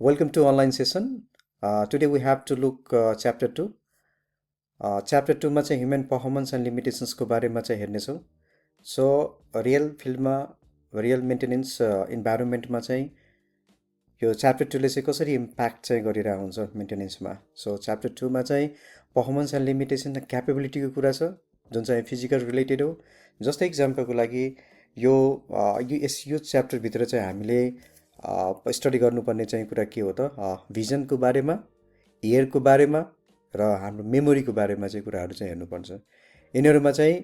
Welcome to online session. Today we have to look chapter 2. Chapter 2 मा चाहिँ human performance and लिमिटेसन्सको बारेमा चाहिँ हेर्नेछौँ. सो रियल फिल्डमा रियल मेन्टेनेन्स इन्भाइरोमेन्टमा चाहिँ यो च्याप्टर 2ले चाहिँ कसरी इम्प्याक्ट चाहिँ गरिरहेको हुन्छ मेन्टेनेन्समा. सो च्याप्टर 2 मा चाहिँ पर्फर्मेन्स एन्ड लिमिटेसन र क्यापेबिलिटीको कुरा छ जुन चाहिँ फिजिकल रिलेटेड हो. जस्तै इक्जाम्पलको लागि यो यो च्याप्टरभित्र चाहिँ हामीले स्टडी गर्नुपर्ने चाहिँ कुरा के हो त, भिजनको बारेमा, इयरको बारेमा र हाम्रो मेमोरीको बारेमा चाहिँ कुराहरू चाहिँ हेर्नुपर्छ. यिनीहरूमा चाहिँ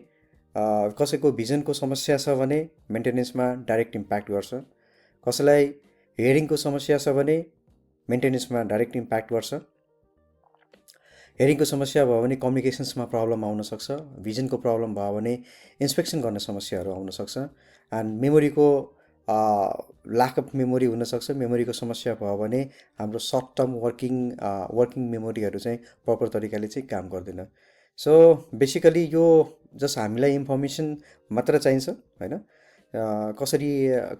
कसैको भिजनको समस्या छ भने मेन्टेनेन्समा डाइरेक्ट इम्प्याक्ट गर्छ. कसैलाई हेयरिङको समस्या छ भने मेन्टेनेन्समा डाइरेक्ट इम्प्याक्ट गर्छ. हेयरिङको समस्या भयो भने कम्युनिकेसन्समा प्रब्लम आउन सक्छ. भिजनको प्रब्लम भयो भने इन्स्पेक्सन गर्ने समस्याहरू आउन सक्छ. एन्ड मेमोरीको ल्याक अफ मेमोरी हुनसक्छ. मेमोरीको समस्या भयो भने हाम्रो सर्ट टर्म वर्किङ मेमोरीहरू चाहिँ प्रपर तरिकाले चाहिँ काम गर्दैन. सो बेसिकली यो जस्ट हामीलाई इन्फर्मेसन मात्र चाहिन्छ होइन. कसरी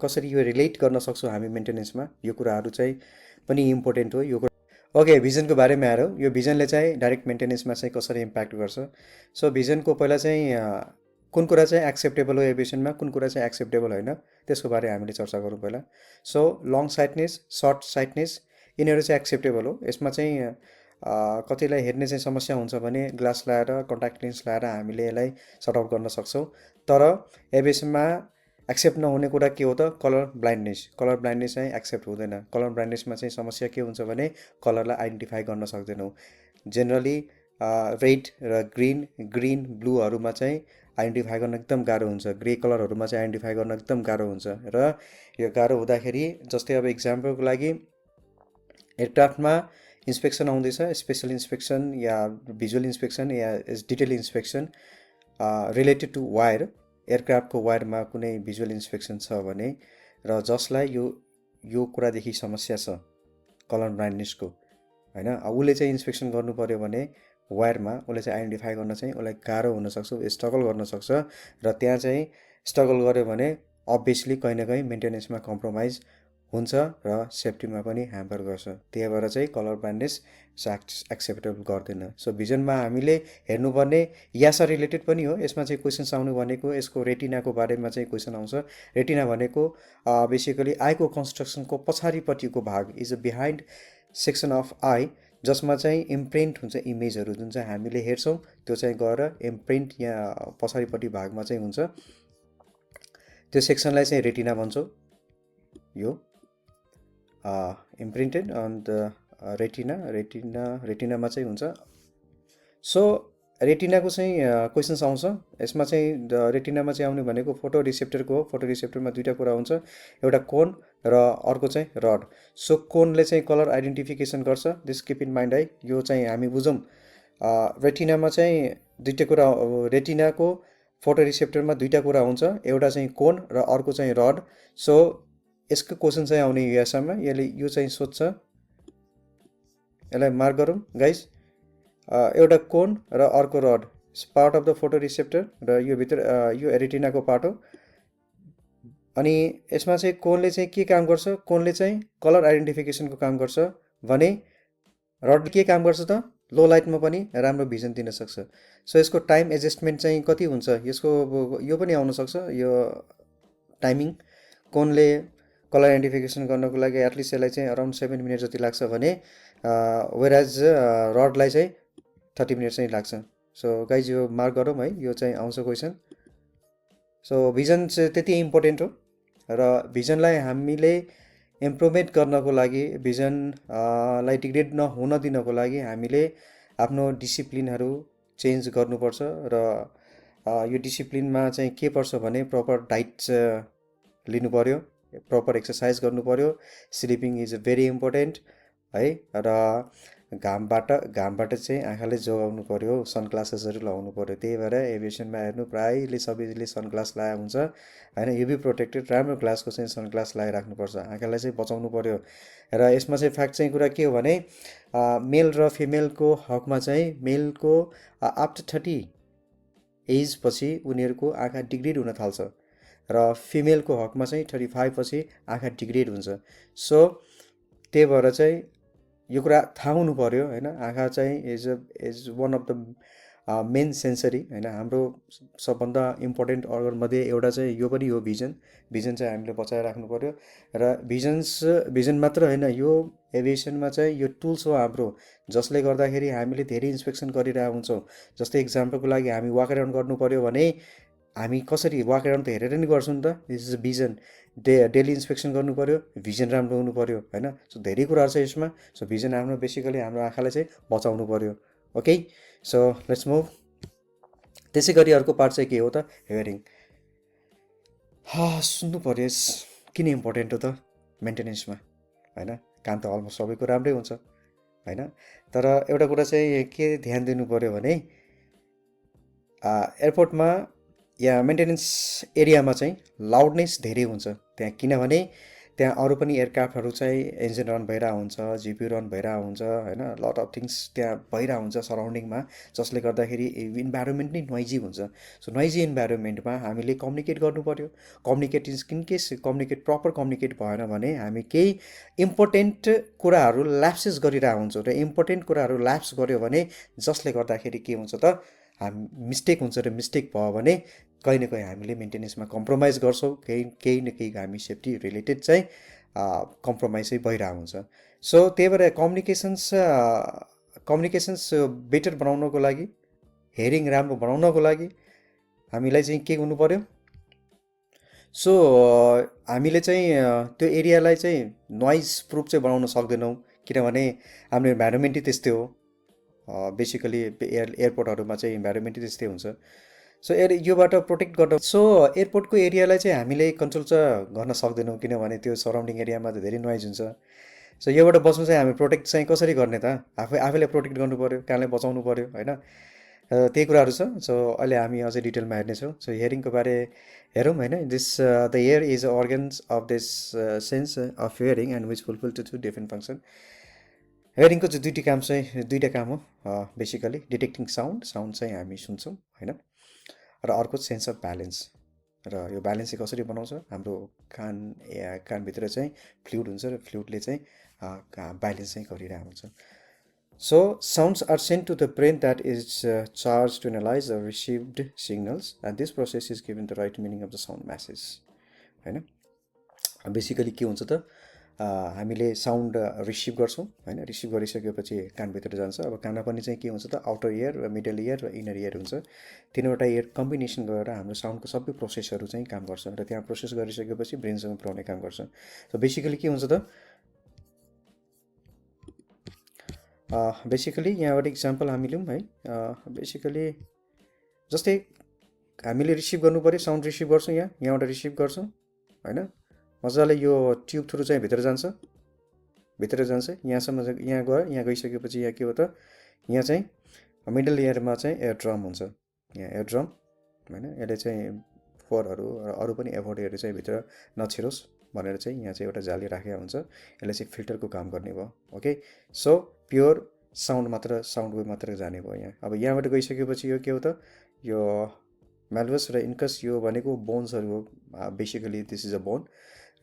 कसरी यो रिलेट गर्न सक्छौँ हामी मेन्टेनेन्समा, यो कुराहरू चाहिँ पनि इम्पोर्टेन्ट हो. यो ओके, भिजनको बारेमा आएर यो भिजनले चाहिँ डाइरेक्ट मेन्टेनेन्समा चाहिँ कसरी इम्प्याक्ट गर्छ. सो भिजनको पहिला चाहिँ कुन कुरा चाहिँ एक्सेप्टेबल हो एभिएसनमा, कुन कुरा चाहिँ एक्सेप्टेबल होइन, त्यसको बारे हामीले चर्चा गरौँ पहिला. So long sightedness, short sightedness, यिनीहरू चाहिँ एक्सेप्टेबल हो. यसमा चाहिँ कतिलाई हेर्ने चाहिँ समस्या हुन्छ भने ग्लास लगाएर कन्ट्याक्ट लेन्स लगाएर हामीले यसलाई सर्ट आउट गर्न सक्छौँ. तर एभिएसनमा एक्सेप्ट नहुने कुरा के हो त, कलर ब्लाइन्डनेस. कलर ब्लाइन्डनेस चाहिँ एक्सेप्ट हुँदैन. कलर ब्लाइन्डनेसमा चाहिँ समस्या के हुन्छ भने कलरलाई आइडेन्टिफाई गर्न सक्दैनौँ. जेनरली रेड र ग्रिन ब्लूहरूमा चाहिँ आइडेन्टिफाई गर्न एकदम गाह्रो हुन्छ. ग्रे कलरहरूमा चाहिँ आइडेन्टिफाई गर्न एकदम गाह्रो हुन्छ. र यो गाह्रो हुँदाखेरि जस्तै अब इक्जाम्पलको लागि एयरक्राफ्टमा इन्सपेक्सन आउँदैछ, स्पेसल इन्सपेक्सन या भिजुअल इन्सपेक्सन या detail inspection related to wire. एयरक्राफ्टको वायरमा कुनै भिजुअल इन्सपेक्सन छ भने र जसलाई यो कुरादेखि समस्या छ कलर ब्लाइन्डनेसको होइन, उसले चाहिँ इन्सपेक्सन गर्नु पऱ्यो भने वायरमा उसले चाहिँ आइडेन्टिफाई गर्न चाहिँ उसलाई गाह्रो हुनसक्छ, स्ट्रगल गर्न सक्छ. र त्यहाँ चाहिँ स्ट्रगल गर्यो भने अभियसली कहीँ न कहीँ मेन्टेनेन्समा कम्प्रोमाइज हुन्छ र सेफ्टीमा पनि ह्याम्पर गर्छ. त्यही भएर चाहिँ कलर ब्लाइन्डनेस एक्सेप्टेबल गर्दैन. सो भिजनमा हामीले हेर्नुपर्ने यासा रिलेटेड पनि हो. यसमा चाहिँ क्वेसन्स आउनु भनेको यसको रेटिनाको बारेमा चाहिँ क्वेसन आउँछ. रेटिना भनेको बेसिकली आईको कन्स्ट्रक्सनको पछाडिपट्टिको भाग is a behind section of I, जसमा चाहिँ इम्प्रिन्ट हुन्छ इमेजहरू जुन चाहिँ हामीले हेर्छौँ त्यो चाहिँ गएर इम्प्रिन्ट यहाँ पछाडिपट्टि भागमा चाहिँ हुन्छ. त्यो सेक्सनलाई चाहिँ रेटिना भन्छौँ. यो इम्प्रिन्टेड अन्त रेटिनामा चाहिँ हुन्छ. सो रेटिनाको चाहिँ क्वेसन्स आउँछ. यसमा चाहिँ रेटिनामा चाहिँ आउने भनेको फोटो रिसेप्टरको हो. फोटो रिसेप्टरमा दुईवटा कुरा हुन्छ, एउटा कोन र अर्को चाहिँ रड. सो कोनले चाहिँ कलर आइडेन्टिफिकेसन गर्छ. दिस किप इन माइन्ड है, यो चाहिँ हामी बुझौँ. रेटिनामा चाहिँ दुईवटा कुरा, रेटिनाको फोटो रिसेप्टरमा दुईवटा कुरा हुन्छ, एउटा चाहिँ कोन र अर्को चाहिँ रड. सो यसको क्वेसन चाहिँ आउने युएसएमा, यसले यो चाहिँ सोध्छ, यसलाई मार्क गरौँ गाइज. एउटा कोन र अर्को rod part of the photo receptor र यो भित्र यो रेटिनाको पार्ट हो. अनि यसमा चाहिँ कोनले चाहिँ के काम गर्छ, कोनले चाहिँ कलर आइडेन्टिफिकेसनको काम गर्छ भने रडले के काम गर्छ त, लो लाइटमा पनि राम्रो भिजन दिन सक्छ. सो यसको टाइम एडजस्टमेन्ट चाहिँ कति हुन्छ, यसको यो पनि आउनसक्छ, यो टाइमिङ. कोनले कलर आइडेन्टिफिकेसन गर्नको लागि एटलिस्ट यसलाई चाहिँ अराउन्ड 7 मिनट जति लाग्छ भने वेराज रडलाई चाहिँ 30 मिनट चाहिँ लाग्छ. सो गाइज यो मार्क गरौँ है, यो चाहिँ आउँछ क्वेसन. सो भिजन चाहिँ त्यति इम्पोर्टेन्ट हो र भिजनलाई हामीले इम्प्रुभमेन्ट गर्नको लागि, भिजनलाई डिग्रेड नहुन दिनको लागि हामीले आफ्नो डिसिप्लिनहरू चेन्ज गर्नुपर्छ. र यो डिसिप्लिनमा चाहिँ के पर्छ भने प्रपर डाइट लिनु पऱ्यो, प्रपर एक्सर्साइज गर्नु पऱ्यो, स्लिपिङ इज भेरी इम्पोर्टेन्ट है. र घामबाट चाहिँ आँखाले जोगाउनु पऱ्यो, सनग्लासेसहरू लगाउनु पऱ्यो. त्यही भएर एभिएसनमा हेर्नु प्रायःले सबैले सनग्लास लगाएको हुन्छ होइन. युभी प्रोटेक्टेड राम्रो ग्लासको चाहिँ सनग्लास लगाइराख्नुपर्छ, आँखालाई चाहिँ बचाउनु पऱ्यो. र यसमा चाहिँ फ्याक्ट चाहिँ कुरा के हो भने मेल र फिमेलको हकमा चाहिँ मेलको आफ्टर 30 एज पछि उनीहरूको आँखा डिग्रेड हुन थाल्छ र फिमेलको हकमा चाहिँ 35 पछि आँखा डिग्रेड हुन्छ. सो त्यही भएर चाहिँ यो कुरा थाहा हुनु पऱ्यो होइन। आँखा चाहिँ is one of the main sensory होइन, हाम्रो सबभन्दा इम्पोर्टेन्ट अर्गनमध्ये एउटा चाहिँ यो पनि हो भिजन। भिजन चाहिँ हामीले बचाएर राख्नु पऱ्यो। र भिजन मात्र होइन, यो एभिएसनमा चाहिँ यो टुल्स हो हाम्रो, जसले गर्दाखेरि हामीले धेरै इन्सपेक्सन गरिरहेको हुन्छौँ। जस्तै इक्जाम्पलको लागि हामी वाक अराउन्ड गर्नु पऱ्यो भने हामी कसरी वाक अराउन्ड त हेरेर नि गर्छौँ नि त। This is vision. Daily inspection गर्नु पऱ्यो, भिजन राम्रो हुनु पऱ्यो होइन। सो धेरै कुराहरू छ यसमा। सो भिजन हाम्रो बेसिकली हाम्रो आँखालाई चाहिँ बचाउनु पऱ्यो। Okay, so let's move. त्यसै गरी अर्को पार्ट चाहिँ के हो त, हियरिङ। सुन्नु पऱ्यो, किन इम्पोर्टेन्ट हो त मेन्टेनेन्समा होइन। काम त अलमोस्ट सबैको राम्रै हुन्छ होइन, तर एउटा कुरा चाहिँ के ध्यान दिनु पऱ्यो भने एयरपोर्टमा या मेन्टेनेन्स एरियामा चाहिँ लाउडनेस धेरै हुन्छ त्यहाँ, किनभने त्यहाँ अरू पनि एयरक्राफ्टहरू चाहिँ इन्जिन रन भइरहेको हुन्छ, जिपी रन भइरहेको हुन्छ होइन। लट अफ थिङ्स त्यहाँ भइरहेको हुन्छ सराउन्डिङमा, जसले गर्दाखेरि इन्भाइरोमेन्ट नै नोइजी हुन्छ। सो नोइजी इन्भाइरोमेन्टमा हामीले कम्युनिकेट गर्नु पऱ्यो। Communicate in case communicate proper communicate भएन भने हामी केही इम्पोर्टेन्ट कुराहरू ल्याप्सेस गरिरहेको हुन्छौँ, र इम्पोर्टेन्ट कुराहरू ल्याप्स गऱ्यो भने जसले गर्दाखेरि के हुन्छ त, हामी मिस्टेक हुन्छ, र मिस्टेक भयो भने कहीँ न कहीँ हामीले मेन्टेनेन्समा कम्प्रोमाइज गर्छौँ, केही न केही हामी सेफ्टी रिलेटेड चाहिँ कम्प्रोमाइज चाहिँ भइरहेको हुन्छ। सो त्यही भएर कम्युनिकेसन्स बेटर बनाउनको लागि, हेयरिङ राम्रो बनाउनको लागि हामीलाई चाहिँ के हुनु पऱ्यो। सो हामीले चाहिँ त्यो एरियालाई चाहिँ नोइज प्रुफ चाहिँ बनाउन सक्दैनौँ, किनभने हाम्रो इन्भाइरोमेन्टै त्यस्तै हो। बेसिकली एयरपोर्टहरूमा चाहिँ इन्भाइरोमेन्टै त्यस्तै हुन्छ। सो योबाट प्रोटेक्ट गर्न, सो एयरपोर्टको एरियालाई चाहिँ हामीले कन्ट्रोल चाहिँ गर्न सक्दैनौँ, किनभने त्यो सराउन्डिङ एरियामा त धेरै नोइज हुन्छ। सो योबाट बस्नु चाहिँ हामी प्रोटेक्ट चाहिँ कसरी गर्ने त, आफैलाई प्रोटेक्ट गर्नु पऱ्यो, कहाँलाई बचाउनु पऱ्यो होइन। त्यही कुराहरू छ। सो अहिले हामी अझै डिटेलमा हेर्नेछौँ। सो हियरिङको बारे हेरौँ होइन। This the ear is organs of this sense of hearing and which fulfil to different function. हियरिङको चाहिँ दुईवटा काम हो बेसिकली। डिटेक्टिङ साउन्ड चाहिँ हामी सुन्छौँ होइन, र अर्को सेन्स अफ ब्यालेन्स। र यो ब्यालेन्स चाहिँ कसरी बनाउँछ, हाम्रो कानभित्र चाहिँ फ्लुइड हुन्छ, र फ्लुइडले चाहिँ ब्यालेन्स चाहिँ गरिरहेको हुन्छ। So sounds are sent to the brain that is charge to analyse the received signals and this process is given the right meaning of the sound message होइन। बेसिकली के हुन्छ त, हामीले साउन्ड रिसिभ गर्छौँ होइन। रिसिभ गरिसकेपछि कानभित्र जान्छ। अब कानमा पनि चाहिँ के हुन्छ त, आउटर इयर र मिडल इयर र इनर इयर हुन्छ। तिनवटा इयर कम्बिनेसन गरेर हाम्रो साउन्डको सबै प्रोसेसहरू चाहिँ काम गर्छ, र त्यहाँ प्रोसेस गरिसकेपछि ब्रेनसँग पुऱ्याउने काम गर्छ। सो बेसिकली के हुन्छ त, बेसिकली यहाँबाट इक्जाम्पल हामी लिउँ है। बेसिकली जस्तै हामीले रिसिभ गर्नु पऱ्यो, साउन्ड रिसिभ गर्छौँ, यहाँबाट रिसिभ गर्छौँ होइन। मजाले यो ट्युब थ्रु चाहिँ भित्र जान्छ, यहाँसम्म, यहाँ गयो। यहाँ गइसकेपछि यहाँ के हो त, यहाँ चाहिँ मिडल इयरमा चाहिँ एयर ड्रम हुन्छ, यहाँ एयर ड्रम होइन। यसले चाहिँ फोहोरहरू र अरू पनि एभोर्डहरू चाहिँ भित्र नछिरोस् भनेर चाहिँ यहाँ चाहिँ एउटा जाली राखेको हुन्छ। यसले चाहिँ फिल्टरको काम गर्ने भयो। Okay, so pure sound wave मात्र जाने भयो यहाँ। अब यहाँबाट गइसकेपछि यो के हो त, यो म्याल्भस र इन्कस, यो भनेको बोन्सहरू हो basically. This is a bone,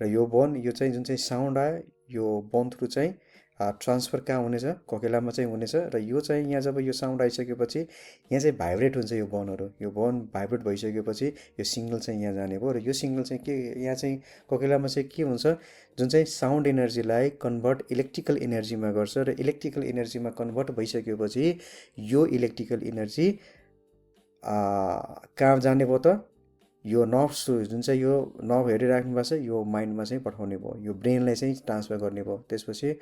र यो बोन, यो चाहिँ जुन चाहिँ साउन्ड आयो यो बोन थ्रु चाहिँ ट्रान्सफर कहाँ हुनेछ, कोकेलामा चाहिँ हुनेछ। र यो चाहिँ यहाँ जब यो साउन्ड आइसकेपछि यहाँ चाहिँ भाइब्रेट हुन्छ यो बोनहरू। यो बोन भाइब्रेट भइसकेपछि यो सिग्नल चाहिँ यहाँ जाने भयो, र यो सिग्नल चाहिँ के, यहाँ चाहिँ कोकेलामा चाहिँ के हुन्छ, जुन चाहिँ साउन्ड एनर्जीलाई कन्भर्ट इलेक्ट्रिकल एनर्जीमा गर्छ, र इलेक्ट्रिकल एनर्जीमा कन्भर्ट भइसकेपछि यो इलेक्ट्रिकल एनर्जी कहाँ जाने भयो त, यो नर्भ्स जुन चाहिँ यो नर्भ हेरिराख्नु भएको छ, यो माइन्डमा चाहिँ पठाउने भयो, यो ब्रेनलाई चाहिँ ट्रान्सफर गर्ने भयो। त्यसपछि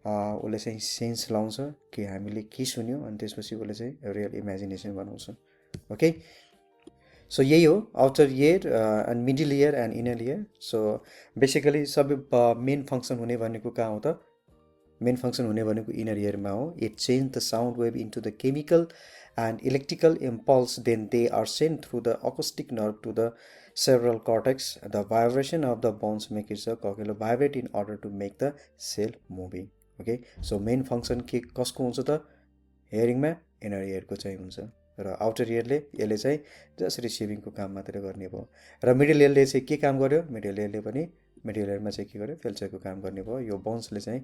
उसले चाहिँ सेन्स लाउँछ कि हामीले के सुन्यो, अनि त्यसपछि उसले चाहिँ रियल इमेजिनेसन बनाउँछ। ओके, सो यही हो outer year and middle year and inner year. So basically सबै मेन फङ्सन हुने भनेको कहाँ हो त, मेन फङ्सन हुने भनेको इनर इयरमा हो। It change the sound wave into the chemical and electrical impulse, then they are sent through the acoustic nerve to the cerebral cortex. The vibration of the bones makes the cochlea vibrate in order to make the cell moving. Okay, so main function के कसको हुन्छ त, हेयरिङमा inner इयरको चाहिँ हुन्छ, र outer इयरले यसले चाहिँ just रिसिभिङको काम मात्रै गर्ने भयो। र मिडल इयरले चाहिँ के काम गर्यो, मिडल इयरले पनि मिडल इयरमा चाहिँ के गर्यो, फिल्टरको काम गर्ने भयो। यो बोन्सले चाहिँ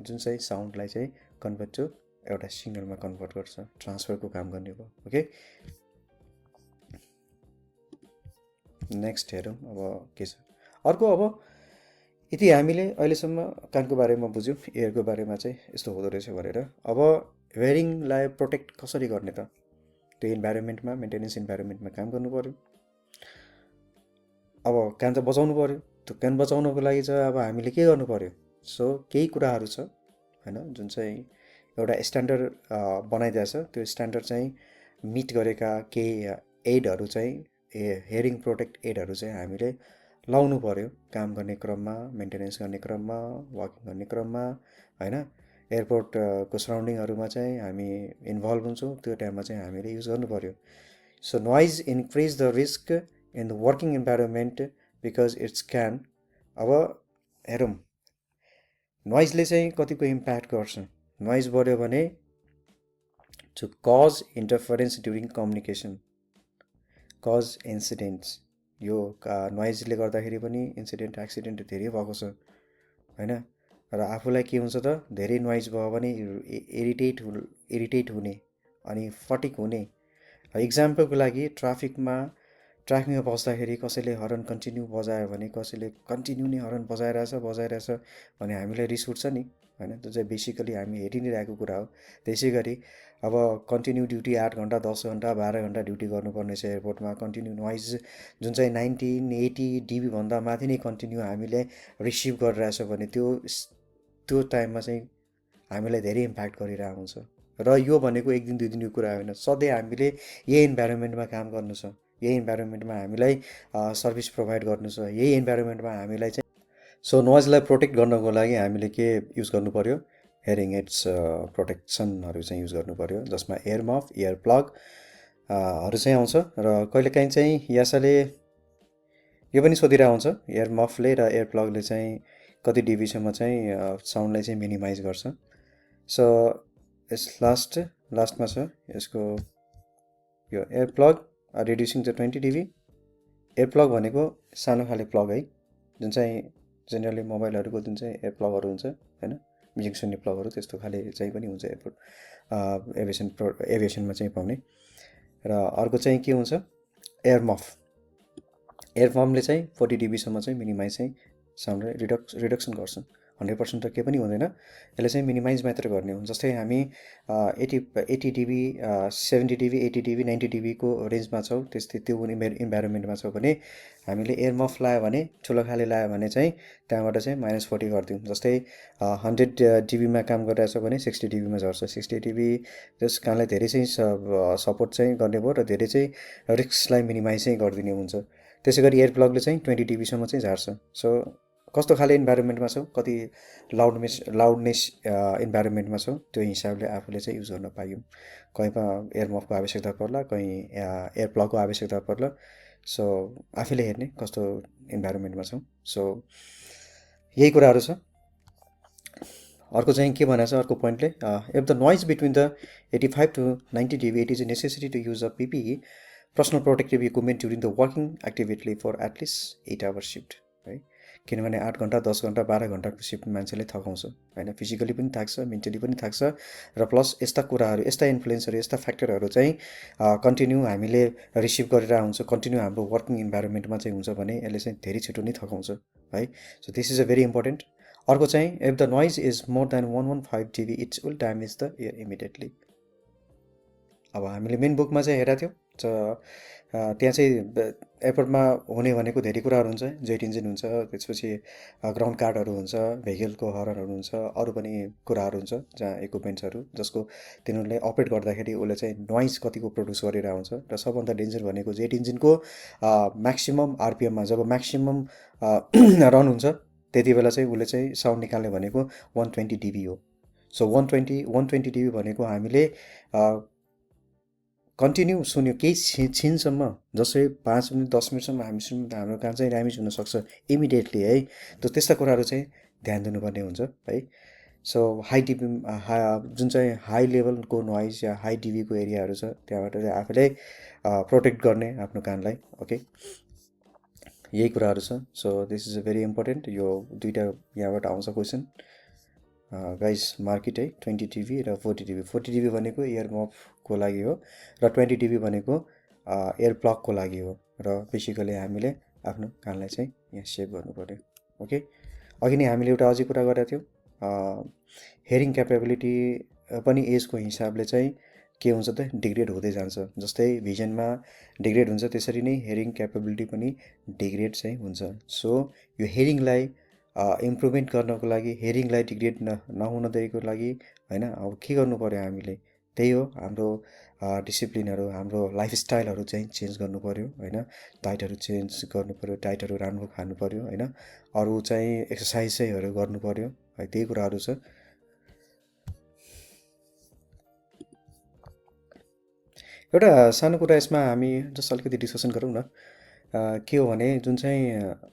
जुन चाहिँ साउन्डलाई चाहिँ कन्भर्ट टु एउटा सिग्नलमा कन्भर्ट गर्छ, ट्रान्सफरको काम गर्ने भयो। ओके, नेक्स्ट हेरौँ अब के छ अर्को। अब यति हामीले अहिलेसम्म कानको बारेमा बुझ्यौँ, एयरको बारेमा चाहिँ यस्तो हुँदो रहेछ भनेर। अब हेयरिङलाई प्रोटेक्ट कसरी गर्ने त? त्यो इन्भाइरोमेन्टमा, मेन्टेनेन्स इन्भाइरोमेन्टमा काम गर्नु पऱ्यो। अब कान त बचाउनु पऱ्यो। त्यो कान बचाउनको लागि चाहिँ अब हामीले के गर्नु पऱ्यो? सो केही कुराहरू छ होइन, जुन चाहिँ एउटा स्ट्यान्डर्ड बनाइदिएछ। त्यो स्ट्यान्डर्ड चाहिँ मिट गरेका केही एडहरू चाहिँ, हेयरिङ प्रोटेक्ट एडहरू चाहिँ हामीले लाउनु पऱ्यो काम गर्ने क्रममा, मेन्टेनेन्स गर्ने क्रममा, वाकिङ गर्ने क्रममा होइन। एयरपोर्टको सराउन्डिङहरूमा चाहिँ हामी इन्भल्भ हुन्छौँ, त्यो टाइममा चाहिँ हामीले युज गर्नु पऱ्यो। So noise increase the risk in the working environment because it's can. अब हेरौँ नोइजले चाहिँ कतिको इम्प्याक्ट गर्छ। नोइज बढ्यो भने to cause interference during communication, cause incidents. यो नोइजले गर्दाखेरि पनि इन्सिडेन्ट, एक्सिडेन्ट धेरै भएको छ होइन। र आफूलाई के हुन्छ त, धेरै नोइज भयो भने इरिटेट हुने अनि फटिक हुने। इक्जाम्पलको लागि ट्राफिकमा बस्दाखेरि कसैले हर्न कन्टिन्यू बजायो भने, कसैले कन्टिन्यू नै हर्न बजाइरहेछ भने हामीलाई रिस उठ्छ नि होइन। त्यो चाहिँ बेसिकली हामी हेरि नै रहेको कुरा हो। त्यसै गरी अब कन्टिन्यू ड्युटी 8 घन्टा 10 घन्टा 12 घन्टा ड्युटी गर्नुपर्ने छ एयरपोर्टमा, कन्टिन्यू नोइज जुन चाहिँ 1980 dB भन्दा माथि नै कन्टिन्यू हामीले रिसिभ गरिरहेछ भने त्यो टाइममा चाहिँ हामीलाई धेरै इम्प्याक्ट गरिरहेको हुन्छ। र यो भनेको एक दिन दुई दिनको कुरा होइन, सधैँ हामीले यही इन्भाइरोमेन्टमा काम गर्नु छ, यही इन्भाइरोमेन्टमा हामीलाई सर्भिस प्रोभाइड गर्नु छ, यही इन्भाइरोमेन्टमा हामीलाई चाहिँ। सो नोइजलाई प्रोटेक्ट गर्नको लागि हामीले के युज गर्नु पऱ्यो? हेयरिङ एड्स प्रोटेक्सनहरू चाहिँ युज गर्नु पऱ्यो, जसमा एयर मफ, इयर प्लगहरू चाहिँ आउँछ। र कहिलेकाहीँ चाहिँ यासाले यो पनि सोधिरहेको हुन्छ, एयर मफले र एयर प्लगले चाहिँ कति डिबीसम्म चाहिँ साउन्डलाई चाहिँ मिनिमाइज गर्छ। सो यस लास्टमा छ यसको यो air plug reducing the 20 dB। Air plug भनेको सानो खाले प्लग है, जुन चाहिँ जेनरली मोबाइलहरूको जुन चाहिँ एयर प्लगहरू हुन्छ होइन, म्युजिक सुन्ने प्लगहरू त्यस्तो खाले चाहिँ पनि हुन्छ एयरपोर्ट एभिएसनमा चाहिँ पाउने। र अर्को चाहिँ के हुन्छ, एयर मफ। एयर मफले चाहिँ 40 dBसम्म चाहिँ मिनिमाइज चाहिँ साउन्डलाई रिडक्सन गर्छ। 100% त के पनि हुँदैन, यसले चाहिँ मिनिमाइज मात्र गर्ने हो। जस्तै हामी 80 dB 70 dB 80 dB 90 dBको रेन्जमा छौँ, त्यस्तै त्यो इन्भाइरोमेन्टमा छौँ भने हामीले एयर मफ लायो भने, ठुलो खाले लायो भने चाहिँ त्यहाँबाट चाहिँ -40 गरिदिउँ। जस्तै 100 dBमा काम गरिरहेछ भने 60 dBमा झर्छ। 60 dB त्यस कारणले धेरै चाहिँ सपोर्ट चाहिँ गर्ने भयो र धेरै चाहिँ रिस्कलाई मिनिमाइज चाहिँ गरिदिने हुन्छ। त्यसै गरी एयर प्लगले चाहिँ 20 dBसम्म चाहिँ झार्छ। सो कस्तो खाले इन्भाइरोमेन्टमा छौँ, कति लाउडनेस इन्भाइरोमेन्टमा छौँ, त्यो हिसाबले आफूले चाहिँ युज गर्न पायौँ। कहीँमा एयर मफको आवश्यकता पर्ला, कहीँ एयर प्लगको आवश्यकता पर्ला। सो आफैले हेर्ने कस्तो इन्भाइरोमेन्टमा छौँ। सो यही कुराहरू छ। अर्को चाहिँ के भनेको छ अर्को पोइन्टले, if the noise between the 85 to 90 dB it is a necessary to use a PPE personal protective equipment during the working activity for at least 8 hour shift है। किनभने 8 घन्टा 10 घन्टा 12 घन्टाको सिफ्ट मान्छेले थकाउँछ होइन, फिजिकली पनि थाक्छ, मेन्टली पनि थाक्छ। र प्लस यस्ता कुराहरू, यस्ता इन्फ्लुएन्सहरू, यस्ता फ्याक्टरहरू चाहिँ कन्टिन्यू हामीले रिसिभ गरेर हुन्छ, कन्टिन्यू हाम्रो वर्किङ इन्भाइरोमेन्टमा चाहिँ हुन्छ भने यसले चाहिँ धेरै छिटो नै थकाउँछ है। So this is a very important. अर्को चाहिँ if the noise is more than 115 dB it's will damage the air immediately. अब हामीले मेन बुकमा चाहिँ हेरेको थियौँ, त्यहाँ चाहिँ एयरपोर्टमा हुने भनेको धेरै कुराहरू हुन्छ। जेट इन्जिन हुन्छ, त्यसपछि ग्राउन्ड कार्डहरू हुन्छ, भेहिकलको हर्नहरू हुन्छ, अरू पनि कुराहरू हुन्छ जहाँ इक्विपमेन्ट्सहरू जसको तिनीहरूले अपरेट गर्दाखेरि उसले चाहिँ नोइज कतिको प्रड्युस गरिरहेको हुन्छ। र सबभन्दा डेन्जर भनेको जेट इन्जिनको म्याक्सिमम RPMमा जब म्याक्सिमम रन हुन्छ त्यति बेला चाहिँ उसले चाहिँ साउन्ड निकाल्ने भनेको 120 dB हो। सो 120 dB भनेको हामीले कन्टिन्यू सुन्यो केही छिनसम्म, जस्तै 5 मिनट 10 मिनटसम्म हामी सुन्यो त हाम्रो कान चाहिँ ड्यामेज हुनसक्छ इमिडिएटली है। त्यसता कुराहरू चाहिँ ध्यान दिनुपर्ने हुन्छ है। सो जुन चाहिँ हाई लेभलको नोइज या हाई डिबीको एरियाहरू छ त्यहाँबाट चाहिँ आफूले प्रोटेक्ट गर्ने आफ्नो कानलाई। ओके, यही कुराहरू छ। So this is a very important. यो दुईवटा यहाँबाट आउँछ क्वेसन। गाइज मार्केट है 20 टिभी र 40 टिभी। 40 टिभी भनेको इयर मफको लागि हो र 20 टिभी भनेको एयर प्लगको लागि हो र बेसिकली हामीले आफ्नो कानलाई चाहिँ यहाँ सेभ गर्नु पऱ्यो। ओके, अघि नै हामीले एउटा अझै कुरा गरेका थियौँ, हेरिङ क्यापेबिलिटी पनि एजको हिसाबले चाहिँ के हुन्छ त डिग्रेड हुँदै जान्छ। जस्तै भिजनमा डिग्रेड हुन्छ त्यसरी नै हेरिङ क्यापेबिलिटी पनि डिग्रेड चाहिँ हुन्छ। सो यो हेरिङलाई इम्प्रुभमेन्ट गर्नको लागि, हेरिङलाई डिग्रेड नहुन दिएको लागि होइन, अब के गर्नु पऱ्यो हामीले, त्यही हो हाम्रो डिसिप्लिनहरू, हाम्रो लाइफस्टाइलहरू चाहिँ चेन्ज गर्नु पऱ्यो होइन। डाइटहरू चेन्ज गर्नु पऱ्यो, डाइटहरू राम्रो खानु पऱ्यो होइन। अरू चाहिँ एक्सर्साइज चाहिँहरू गर्नु पऱ्यो है, त्यही कुराहरू छ। एउटा सानो कुरा यसमा हामी जस्ट अलिकति डिस्कसन गरौँ न। के हो भने जुन चाहिँ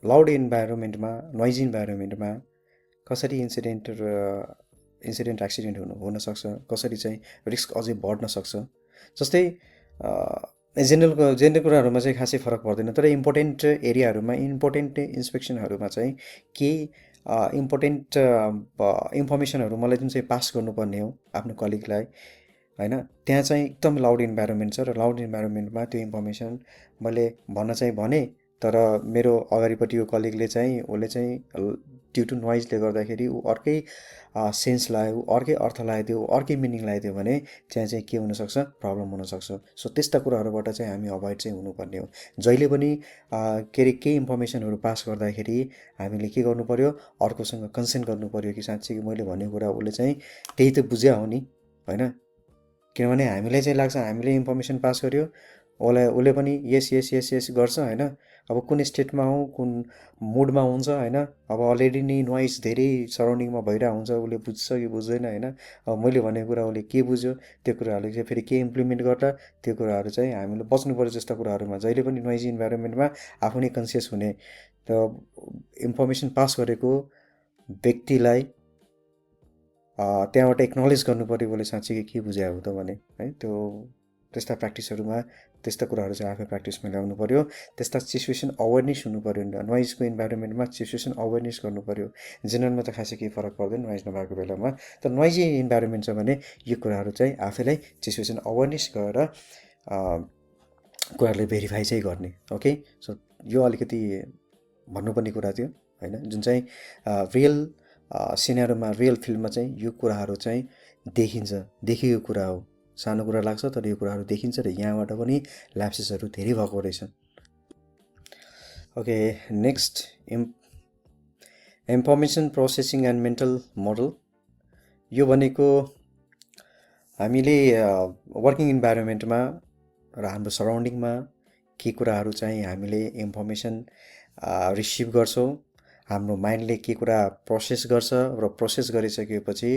लाउड इन्भाइरोमेन्टमा, नोइजी इन्भाइरोमेन्टमा कसरी इन्सिडेन्ट एक्सिडेन्ट हुनसक्छ, कसरी चाहिँ रिस्क अझै बढ्न सक्छ। जस्तै जेनरल कुराहरूमा चाहिँ खासै फरक पर्दैन, तर इम्पोर्टेन्ट एरियाहरूमा, इम्पोर्टेन्ट इन्सपेक्सनहरूमा चाहिँ केही इम्पोर्टेन्ट इन्फर्मेसनहरू मलाई जुन चाहिँ पास गर्नुपर्ने हो आफ्नो कलिगलाई होइन, त्यहाँ चाहिँ एकदम लाउड इन्भाइरोमेन्ट छ र लाउड इन्भाइरोमेन्टमा त्यो इन्फर्मेसन मैले भन्न चाहिँ भने, तर मेरो अगाडिपट्टिको कलिगले चाहिँ उसले चाहिँ ड्यु टु नोइजले गर्दाखेरि ऊ अर्कै सेन्स लगायो, ऊ अर्कै अर्थ लगाइदियो, अर्कै मिनिङ लगाइदियो भने त्यहाँ चाहिँ के हुनसक्छ, प्रब्लम हुनसक्छ। सो त्यस्ता कुराहरूबाट चाहिँ हामी अभोइड चाहिँ हुनुपर्ने हो। जहिले पनि के अरे केही इन्फर्मेसनहरू पास गर्दाखेरि हामीले के गर्नु पऱ्यो, अर्कोसँग कन्सेन्ट गर्नु पऱ्यो कि साँच्चै कि मैले भनेको कुरा उसले चाहिँ त्यही त बुझ्या हो नि होइन। किनभने हामीलाई चाहिँ लाग्छ हामीले इन्फर्मेसन पास गर्यो, उसले पनि यस यस यस यस गर्छ होइन। अब कुन स्टेटमा हो, कुन मुडमा हुन्छ होइन। अब अलरेडी नै नोइज धेरै सराउन्डिङमा भइरहेको हुन्छ, उसले बुझ्छ कि बुझ्दैन होइन। अब मैले भनेको कुरा उसले के बुझ्यो, त्यो कुराहरूले चाहिँ फेरि के इम्प्लिमेन्ट गर्दा, त्यो कुराहरू चाहिँ हामीले बच्नु पऱ्यो। जस्तो कुराहरूमा जहिले पनि नोइजी इन्भाइरोमेन्टमा आफू नै कन्सियस हुने, त इन्फर्मेसन पास गरेको व्यक्तिलाई त्यहाँबाट एक्नोलेज गर्नु पऱ्यो उसले साँच्चै के बुझ्या हो त भने है। त्यो त्यस्ता प्र्याक्टिसहरूमा त्यस्ता कुराहरू चाहिँ आफै प्र्याक्टिसमा ल्याउनु पऱ्यो। त्यस्ता सिचुएसन अवेरनेस हुनु पऱ्यो। नोइजको इन्भाइरोमेन्टमा सिचुएसन अवेरनेस गर्नु पऱ्यो। जेनरलमा त खासै केही फरक पर्दैन नोइज नभएको बेलामा, तर नोइजी इन्भाइरोमेन्ट छ भने यो कुराहरू चाहिँ आफैलाई सिचुएसन अवेरनेस गरेर कुराहरूले भेरिफाई चाहिँ गर्ने। ओके, सो यो अलिकति भन्नुपर्ने कुरा थियो होइन, जुन चाहिँ रियल सिनेरोमा, रियल फिल्डमा चाहिँ यो कुराहरू चाहिँ देखिन्छ, देखिएको कुरा हो। सानो कुरा लाग्छ तर यो कुराहरू देखिन्छ र यहाँबाट पनि ल्याप्सेसहरू धेरै भएको रहेछ। Okay, next information processing and mental model. यो भनेको हामीले वर्किङ इन्भाइरोमेन्टमा र हाम्रो सराउन्डिङमा के कुराहरू चाहिँ हामीले इन्फर्मेसन रिसिभ गर्छौँ, हाम्रो माइन्डले के कुरा प्रोसेस गर्छ र प्रोसेस गरिसकेपछि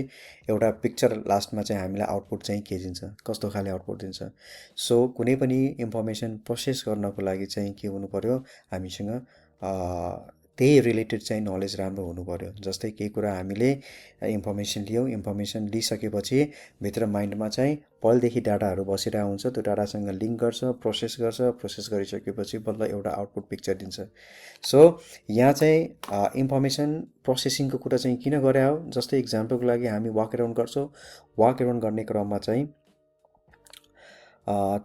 एउटा पिक्चर लास्टमा चाहिँ हामीलाई आउटपुट चाहिँ के दिन्छ, कस्तो खाले आउटपुट दिन्छ। सो कुनै पनि इन्फर्मेसन प्रोसेस गर्नको लागि चाहिँ के हुनु पऱ्यो, हामीसँग त्यही रिलेटेड चाहिँ नलेज राम्रो हुनु पऱ्यो। जस्तै केही कुरा हामीले इन्फर्मेसन लियौँ, इन्फर्मेसन लिइसकेपछि भित्र माइन्डमा चाहिँ पहिलेदेखि डाटाहरू बसिरहेको हुन्छ, त्यो डाटासँग लिङ्क गर्छ, प्रोसेस गरिसकेपछि बल्ल एउटा आउटपुट पिक्चर दिन्छ। सो यहाँ चाहिँ इन्फर्मेसन प्रोसेसिङको कुरा चाहिँ किन गरे हो, जस्तै इक्जाम्पलको लागि हामी वाक एराउन्ड गर्छौँ। वाक एराउन्ड गर्ने क्रममा चाहिँ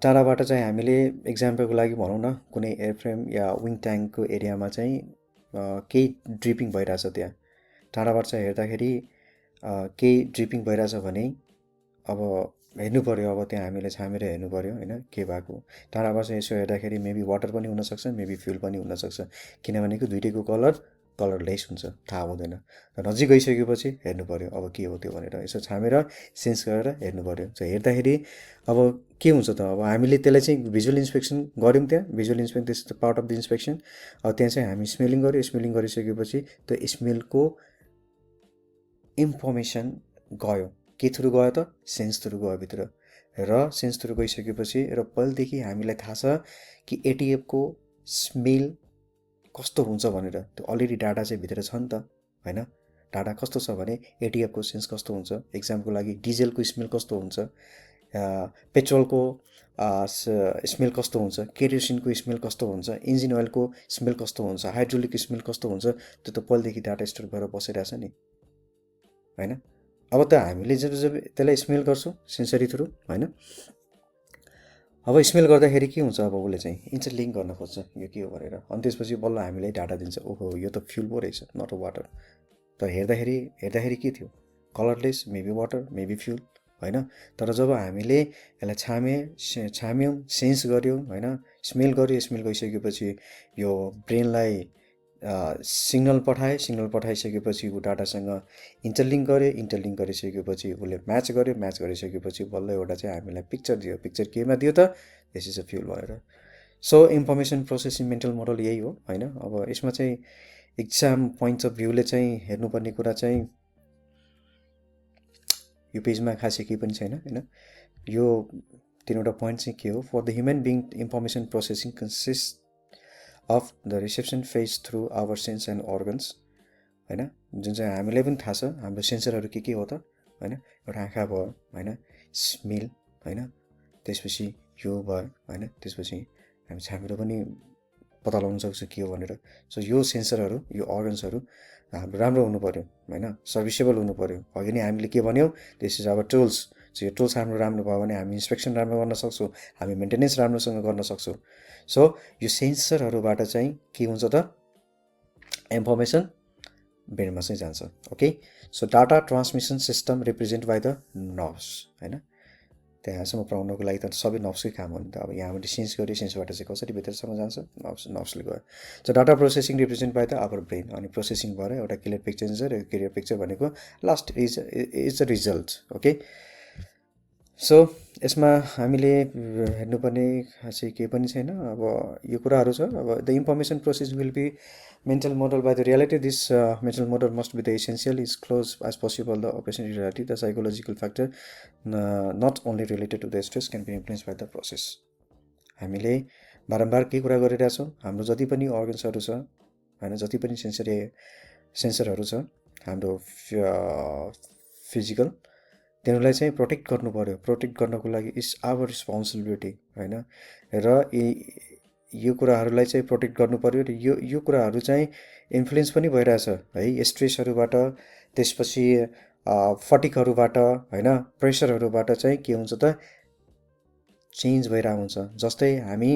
टाढाबाट चाहिँ हामीले इक्जाम्पलको लागि भनौँ न, कुनै एयरफ्रेम या विङ ट्याङ्कको एरियामा चाहिँ केही ड्रिपिङ भइरहेछ, त्यहाँ टाढाबाट चाहिँ हेर्दाखेरि केही ड्रिपिङ भइरहेछ भने अब हेर्नु पऱ्यो, अब त्यहाँ हामीले छामेर हेर्नु पऱ्यो होइन के भएको। टाढाबाट चाहिँ यसो हेर्दाखेरि मेबी वाटर पनि हुनसक्छ, मेबी फ्युल पनि हुनसक्छ, किनभनेको दुइटैको कलरलेस हुन्छ, थाहा हुँदैन। र नजिक गइसकेपछि हेर्नु पऱ्यो अब के हो त्यो भनेर, यसो छामेर सेन्स गरेर हेर्नु पऱ्यो। सो हेर्दाखेरि अब के हुन्छ त, अब हामीले त्यसलाई चाहिँ भिजुअल इन्सपेक्सन गऱ्यौँ, त्यहाँ visual inspection this the part of the inspection. अब त्यहाँ चाहिँ हामी स्मेलिङ गऱ्यो, स्मेलिङ गरिसकेपछि त्यो स्मेलको इन्फर्मेसन गयो, के थ्रु गयो त, सेन्स थ्रु गयो भित्र। र सेन्स थ्रु गइसकेपछि र पहिलेदेखि हामीलाई थाहा छ कि एटिएफको स्मेल कस्तो हुन्छ भनेर, त्यो अलरेडी डाटा चाहिँ भित्र छ नि त होइन। डाटा कस्तो छ भने एटिएफको सेन्स कस्तो हुन्छ, इक्जाम्पलको लागि डिजेलको स्मेल कस्तो हुन्छ पेट्रोलको स्मेल कस्तो हुन्छ, केरोसिनको स्मेल कस्तो हुन्छ, इन्जिन ओइलको स्मेल कस्तो हुन्छ, हाइड्रोलिक स्मेल कस्तो हुन्छ, त्यो त पहिलेदेखि डाटा स्टोर गरेर बसिरहेछ नि होइन। अब त हामीले जब जब त्यसलाई स्मेल गर्छौँ सेन्सरी थ्रु होइन, अब स्मेल गर्दाखेरि के हुन्छ, अब उसले चाहिँ इन्टरलिङ्क गर्न खोज्छ यो के हो भनेर, अनि त्यसपछि बल्ल हामीलाई डाटा दिन्छ, ओहो यो त फ्युल पो रहेछ, नट अ वाटर। तर हेर्दाखेरि के थियो, colourless, maybe water maybe fuel होइन। तर जब हामीले यसलाई छाम्यौँ, सेन्स गऱ्यौँ होइन, स्मेल गइसकेपछि यो ब्रेनलाई सिग्नल पठाइसकेपछि ऊ डाटासँग इन्टरलिङ्क गरिसकेपछि उसले म्याच गरिसकेपछि बल्ल एउटा चाहिँ हामीलाई पिक्चर दियो। पिक्चर केमा दियो त, दिस इज अ फ्युल भनेर। So information processing mental model यही हो होइन। अब यसमा चाहिँ इक्जाम पोइन्ट्स अफ भ्यूले चाहिँ हेर्नुपर्ने कुरा चाहिँ यो पेजमा खासै केही पनि छैन होइन। यो तिनवटा पोइन्ट चाहिँ के हो, for the human being information processing consist of the reception phase through our sense and organs होइन, जुन चाहिँ हामीलाई पनि थाहा छ हाम्रो सेन्सरहरू के हो त होइन। एउटा आँखा भयो होइन, स्मेल होइन, त्यसपछि यो भयो होइन, त्यसपछि हामी छामेर पनि पत्ता लगाउन सक्छ के हो भनेर। सो यो सेन्सरहरू, यो अर्गन्सहरू हाम्रो राम्रो हुनु पऱ्यो होइन, सर्भिसेबल हुनु पऱ्यो। अघि नै हामीले के भन्यौँ, this is our tools. So यो टुल्स हाम्रो राम्रो भयो भने हामी इन्सपेक्सन राम्रो गर्न सक्छौँ, हामी मेन्टेनेन्स राम्रोसँग गर्न सक्छौँ। सो यो सेन्सरहरूबाट चाहिँ के हुन्छ त, इन्फर्मेसन ब्रेनमा चाहिँ जान्छ। Okay, so data transmission system represent by the nerves होइन। त्यहाँसम्म पढाउनको लागि त सबै नर्भ्सकै काम हो नि त। अब यहाँ हामीले सेन्स गऱ्यो, सेन्सबाट चाहिँ कसरी भित्रसम्म जान्छ, नर्भ्सले गयो। So data processing represent by the our brain, अनि प्रोसेसिङ भएर एउटा क्लियर पिक्चर हुन्छ। क्लियर पिक्चर भनेको last is the result. Okay, so यसमा हामीले हेर्नुपर्ने खासै केही पनि छैन। अब यो कुराहरू छ। अब the information process will be mental model by the reality. This mental model must be the essential, is close as possible the operational reality. The psychological factor not only related to the stress can be influenced by the process. हामीले बारम्बार के कुरा गरिरहेछौँ, हाम्रो जति पनि अर्गन्सहरू छ होइन, जति पनि सेन्सरहरू छ हाम्रो फिजिकल, तिनीहरूलाई चाहिँ प्रोटेक्ट गर्नु पऱ्यो। प्रोटेक्ट गर्नको लागि इज आवर रेस्पोन्सिबिलिटी होइन। र यो कुराहरूलाई चाहिँ प्रोटेक्ट गर्नु पऱ्यो। र यो कुराहरू चाहिँ इन्फ्लुएन्स पनि भइरहेछ है, स्ट्रेसहरूबाट, त्यसपछि फटिकहरूबाट होइन, प्रेसरहरूबाट चाहिँ के हुन्छ त, चेन्ज भइरहेको हुन्छ। जस्तै हामी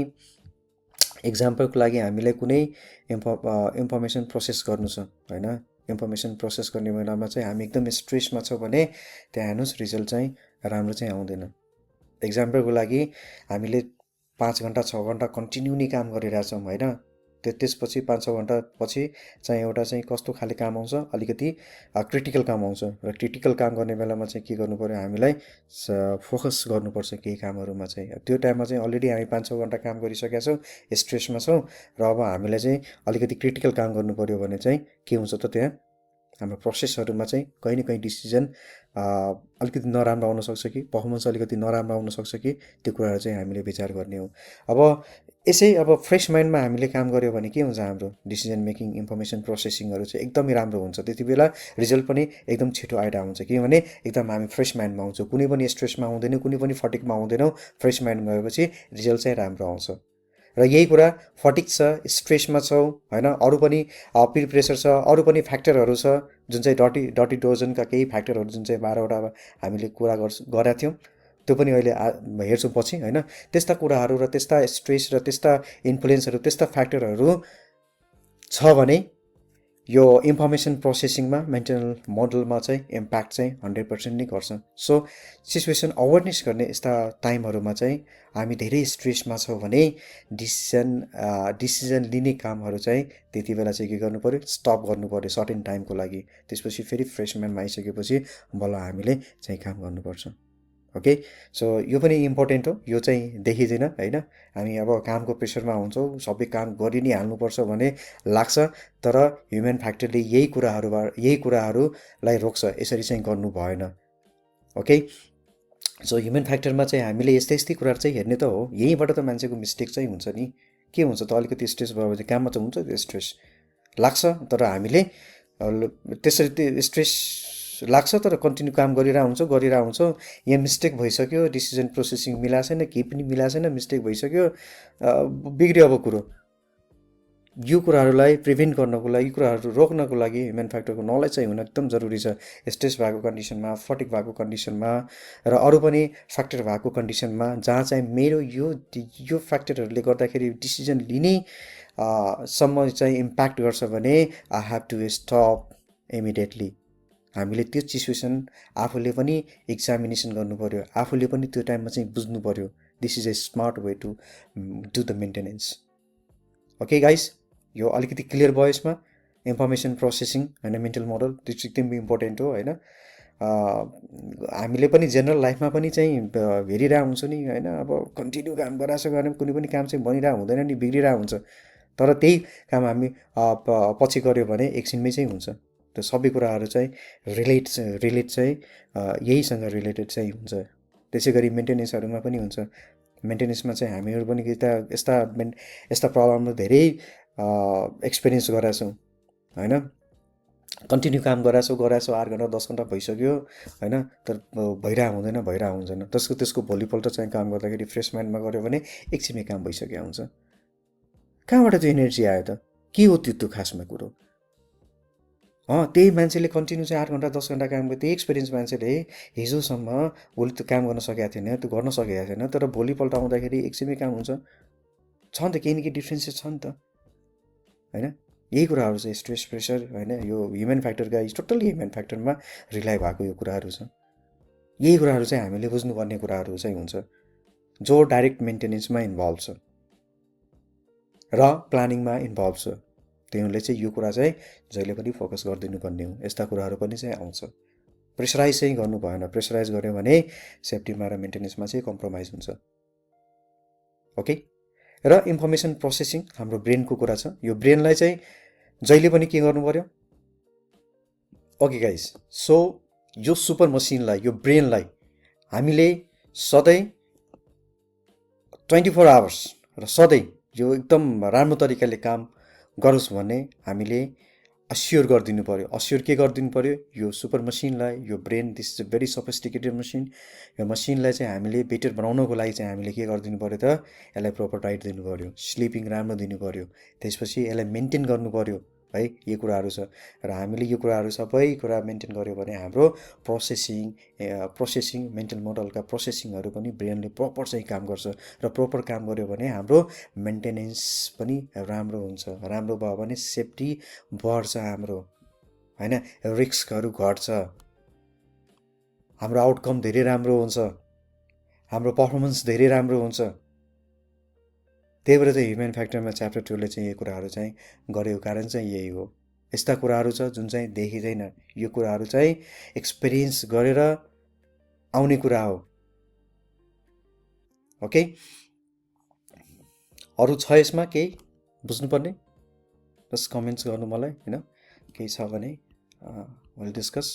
इक्जाम्पलको लागि हामीलाई कुनै इन्फर्मेसन प्रोसेस गर्नु छ होइन, इन्फर्मेसन प्रोसेस गर्ने बेलामा चाहिँ हामी एकदम स्ट्रेसमा छौँ भने त्यहाँ हेर्नुहोस् रिजल्ट चाहिँ राम्रो चाहिँ आउँदैन। इक्जाम्पलको लागि हामीले 5 घन्टा 6 घन्टा कन्टिन्यू नै काम गरिरहेछौँ होइन, त्यसपछि 5-6 घन्टा पछि चाहिँ एउटा चाहिँ कस्तो खाले काम आउँछ, अलिकति क्रिटिकल काम आउँछ। र क्रिटिकल काम गर्ने बेलामा चाहिँ के गर्नु पऱ्यो, हामीलाई फोकस गर्नुपर्छ केही कामहरूमा चाहिँ। त्यो टाइममा चाहिँ अलरेडी हामी 5-6 घन्टा काम गरिसकेका छौँ, स्ट्रेसमा छौँ, र अब हामीलाई चाहिँ अलिकति क्रिटिकल काम गर्नु पऱ्यो भने चाहिँ के हुन्छ त, त्यहाँ हाम्रो प्रोसेसहरूमा चाहिँ कहीँ न कहीँ डिसिजन अलिकति नराम्रो आउन सक्छ कि पर्फर्मेन्स अलिकति नराम्रो आउन सक्छ कि, त्यो कुराहरू चाहिँ हामीले विचार गर्ने हो। अब यसै अब फ्रेस माइन्डमा हामीले काम गऱ्यो भने के हुन्छ, हाम्रो डिसिजन मेकिङ, इन्फर्मेसन प्रोसेसिङहरू चाहिँ एकदमै राम्रो हुन्छ। त्यति बेला रिजल्ट पनि एकदम छिटो आइरहेको हुन्छ, किनभने एकदम हामी फ्रेस माइन्डमा आउँछौँ, कुनै पनि स्ट्रेसमा आउँदैनौँ, कुनै पनि फटिकमा आउँदैनौँ। फ्रेस माइन्डमा गएपछि रिजल्ट चाहिँ राम्रो आउँछ। र यही कुरा फटिक छ, स्ट्रेसमा छौँ होइन, अरू पनि पियर प्रेसर छ, अरू पनि फ्याक्टरहरू छ, जुन चाहिँ डटी डोजनका केही फ्याक्टरहरू जुन चाहिँ 12वटा हामीले कुरा गरेका थियौँ, त्यो पनि अहिले हेर्छौँ पछि होइन। त्यस्ता कुराहरू र त्यस्ता स्ट्रेस र त्यस्ता इन्फ्लुएन्सहरू, त्यस्ता फ्याक्टरहरू छ भने यो इन्फर्मेसन प्रोसेसिङमा, मेन्टल मोडलमा चाहिँ इम्प्याक्ट चाहिँ 100% नै गर्छ। सो सिचुएसन अवेरनेस गर्ने यस्ता टाइमहरूमा चाहिँ हामी धेरै स्ट्रेसमा छौँ भने डिसिजन लिने कामहरू चाहिँ त्यति बेला चाहिँ के गर्नु पऱ्यो, स्टप गर्नु पऱ्यो सर्टेन टाइमको लागि। त्यसपछि फेरि फ्रेस माइन्डमा आइसकेपछि बल्ल हामीले चाहिँ काम गर्नुपर्छ। ओके, सो यो पनि इम्पोर्टेन्ट हो, यो चाहिँ देखिँदैन होइन। हामी अब कामको प्रेसरमा हुन्छौँ, सबै काम गरि नै हाल्नुपर्छ भन्ने लाग्छ, तर ह्युमन फ्याक्टरले यही कुराहरूलाई रोक्छ, यसरी चाहिँ गर्नु भएन। ओके, सो ह्युमन फ्याक्टरमा चाहिँ हामीले यस्तै कुराहरू चाहिँ हेर्ने त हो। यहीँबाट त मान्छेको मिस्टेक चाहिँ हुन्छ नि। के हुन्छ त, अलिकति स्ट्रेस भयो भने काममा त हुन्छ त्यो स्ट्रेस लाग्छ, तर हामीले त्यसरी त्यो स्ट्रेस लाग्छ तर कन्टिन्यू काम गरिरहेको हुन्छ यहाँ मिस्टेक भइसक्यो, डिसिजन प्रोसेसिङ मिलाएको छैन, केही पनि मिलाएको छैन, मिस्टेक भइसक्यो, बिग्रियो अब कुरो। यो कुराहरूलाई प्रिभेन्ट गर्नको लागि, यो कुराहरू रोक्नको लागि ह्युमन फ्याक्टरको नलेज चाहिँ हुन एकदम जरुरी छ। स्ट्रेस भएको कन्डिसनमा, फटिक भएको कन्डिसनमा र अरू पनि फ्याक्टर भएको कन्डिसनमा जहाँ चाहिँ मेरो यो फ्याक्टरहरूले गर्दाखेरि डिसिजन लिने सम्म चाहिँ इम्प्याक्ट गर्छ भने I have to stop immediately. हामीले त्यो सिचुएसन आफूले पनि एक्जामिनेसन गर्नु पऱ्यो, आफूले पनि त्यो टाइममा चाहिँ बुझ्नु पऱ्यो। This is a smart way to do the maintenance. Okay guys, यो अलिकति क्लियर भयो यसमा इन्फर्मेसन प्रोसेसिङ होइन, मेन्टल मोडल त्यो चाहिँ एकदमै इम्पोर्टेन्ट हो होइन। हामीले पनि जेनरल लाइफमा पनि चाहिँ हेरिरहेको हुन्छ नि होइन, अब कन्टिन्यू काम गरिरहेको छ भने कुनै पनि काम चाहिँ बनिरहेको हुँदैन नि, बिग्रिरहेको हुन्छ। तर त्यही काम हामी पछि गऱ्यो भने एकछिनमै चाहिँ हुन्छ। त्यो सबै कुराहरू चाहिँ रिलेट चाहिँ यहीसँग रिलेटेड चाहिँ हुन्छ। त्यसै गरी मेन्टेनेन्सहरूमा पनि हुन्छ। मेन्टेनेन्समा चाहिँ हामीहरू पनि यस्ता प्रब्लमहरू धेरै एक्सपिरियन्स गरेका छौँ होइन। कन्टिन्यू काम गरिरहेको छौँ 8 घन्टा 10 घन्टा भइसक्यो होइन, तर भइरहेको हुँदैन। त्यसको भोलिपल्ट चाहिँ काम गर्दाखेरि फ्रेस माइन्डमा गऱ्यो भने एकछिनमै काम भइसकेको हुन्छ। कहाँबाट त्यो एनर्जी आयो त? के हो त्यो खासमा कुरो? त्यही मान्छेले कन्टिन्यू चाहिँ 8 घन्टा 10 घन्टा काम गर्यो, त्यही एक्सपिरियन्स मान्छेले हिजोसम्म भोलि त्यो काम गर्न सकेको थिएन, त्यो गर्न सकेको थिएन, तर भोलिपल्ट आउँदाखेरि एकछिनमै काम हुन्छ। छ नि त, केही न केही डिफ्रेन्सेस छ नि त होइन। यही कुराहरू चाहिँ स्ट्रेस, प्रेसर होइन, यो ह्युमन फ्याक्टरका टोटल्ली ह्युमन फ्याक्टरमा रिलाइ भएको यो कुराहरू छ। यही कुराहरू चाहिँ हामीले बुझ्नुपर्ने कुराहरू चाहिँ हुन्छ, जो डाइरेक्ट मेन्टेनेन्समा इन्भल्भ छ र प्लानिङमा इन्भल्भ छ। तिनीहरूले चाहिँ यो कुरा चाहिँ जहिले पनि फोकस गरिदिनु पर्ने हो। यस्ता कुराहरू पनि चाहिँ आउँछ। प्रेसराइज चाहिँ गर्नु भएन। प्रेसराइज गऱ्यो भने सेफ्टीमा र मेन्टेनेन्समा चाहिँ कम्प्रोमाइज हुन्छ। ओके। र इन्फर्मेसन प्रोसेसिङ हाम्रो ब्रेनको कुरा छ। यो ब्रेनलाई चाहिँ जहिले पनि के गर्नु पर्यो? ओके गाइस, सो यो सुपर मसिनलाई, यो ब्रेनलाई हामीले सधैँ 24 आवर्स र सधैँ यो एकदम राम्रो तरिकाले काम गरोस् भन्ने हामीले अस्योर गरिदिनु पर्यो। अस्योर के गरिदिनु पर्यो? यो सुपर मसिनलाई, यो brain, this is a very sophisticated machine, यो मसिनलाई चाहिँ हामीले बेटर बनाउनको लागि चाहिँ हामीले के गरिदिनु पर्यो त? यसलाई प्रोपर डाइट दिनु पर्यो, स्लिपिङ राम्रो दिनु पर्यो, त्यसपछि यसलाई मेन्टेन गर्नु पर्यो है। यो कुराहरू छ र हामीले यो कुराहरू सबै कुरा मेन्टेन गर्यो भने हाम्रो प्रोसेसिङ मेन्टल मोडलका प्रोसेसिङहरू पनि ब्रेनले प्रपर चाहिँ काम गर्छ र प्रपर काम गर्यो भने हाम्रो मेन्टेनेन्स पनि राम्रो हुन्छ। राम्रो भयो भने सेफ्टी बढ्छ हाम्रो होइन, रिस्कहरू घट्छ, हाम्रो आउटकम धेरै राम्रो हुन्छ, हाम्रो पर्फर्मेन्स धेरै राम्रो हुन्छ। त्यही भएर चाहिँ ह्युमन फ्याक्टरमा च्याप्टर 2ले चाहिँ यो कुराहरू चाहिँ गरेको कारण चाहिँ यही हो। यस्ता कुराहरू छ जुन चाहिँ देखिँदैन, यो कुराहरू चाहिँ एक्सपिरियन्स गरेर आउने कुरा हो। ओके, अरू छ यसमा केही बुझ्नुपर्ने? बस कमेन्ट्स गर्नु मलाई होइन, केही छ भने विल डिस्कस।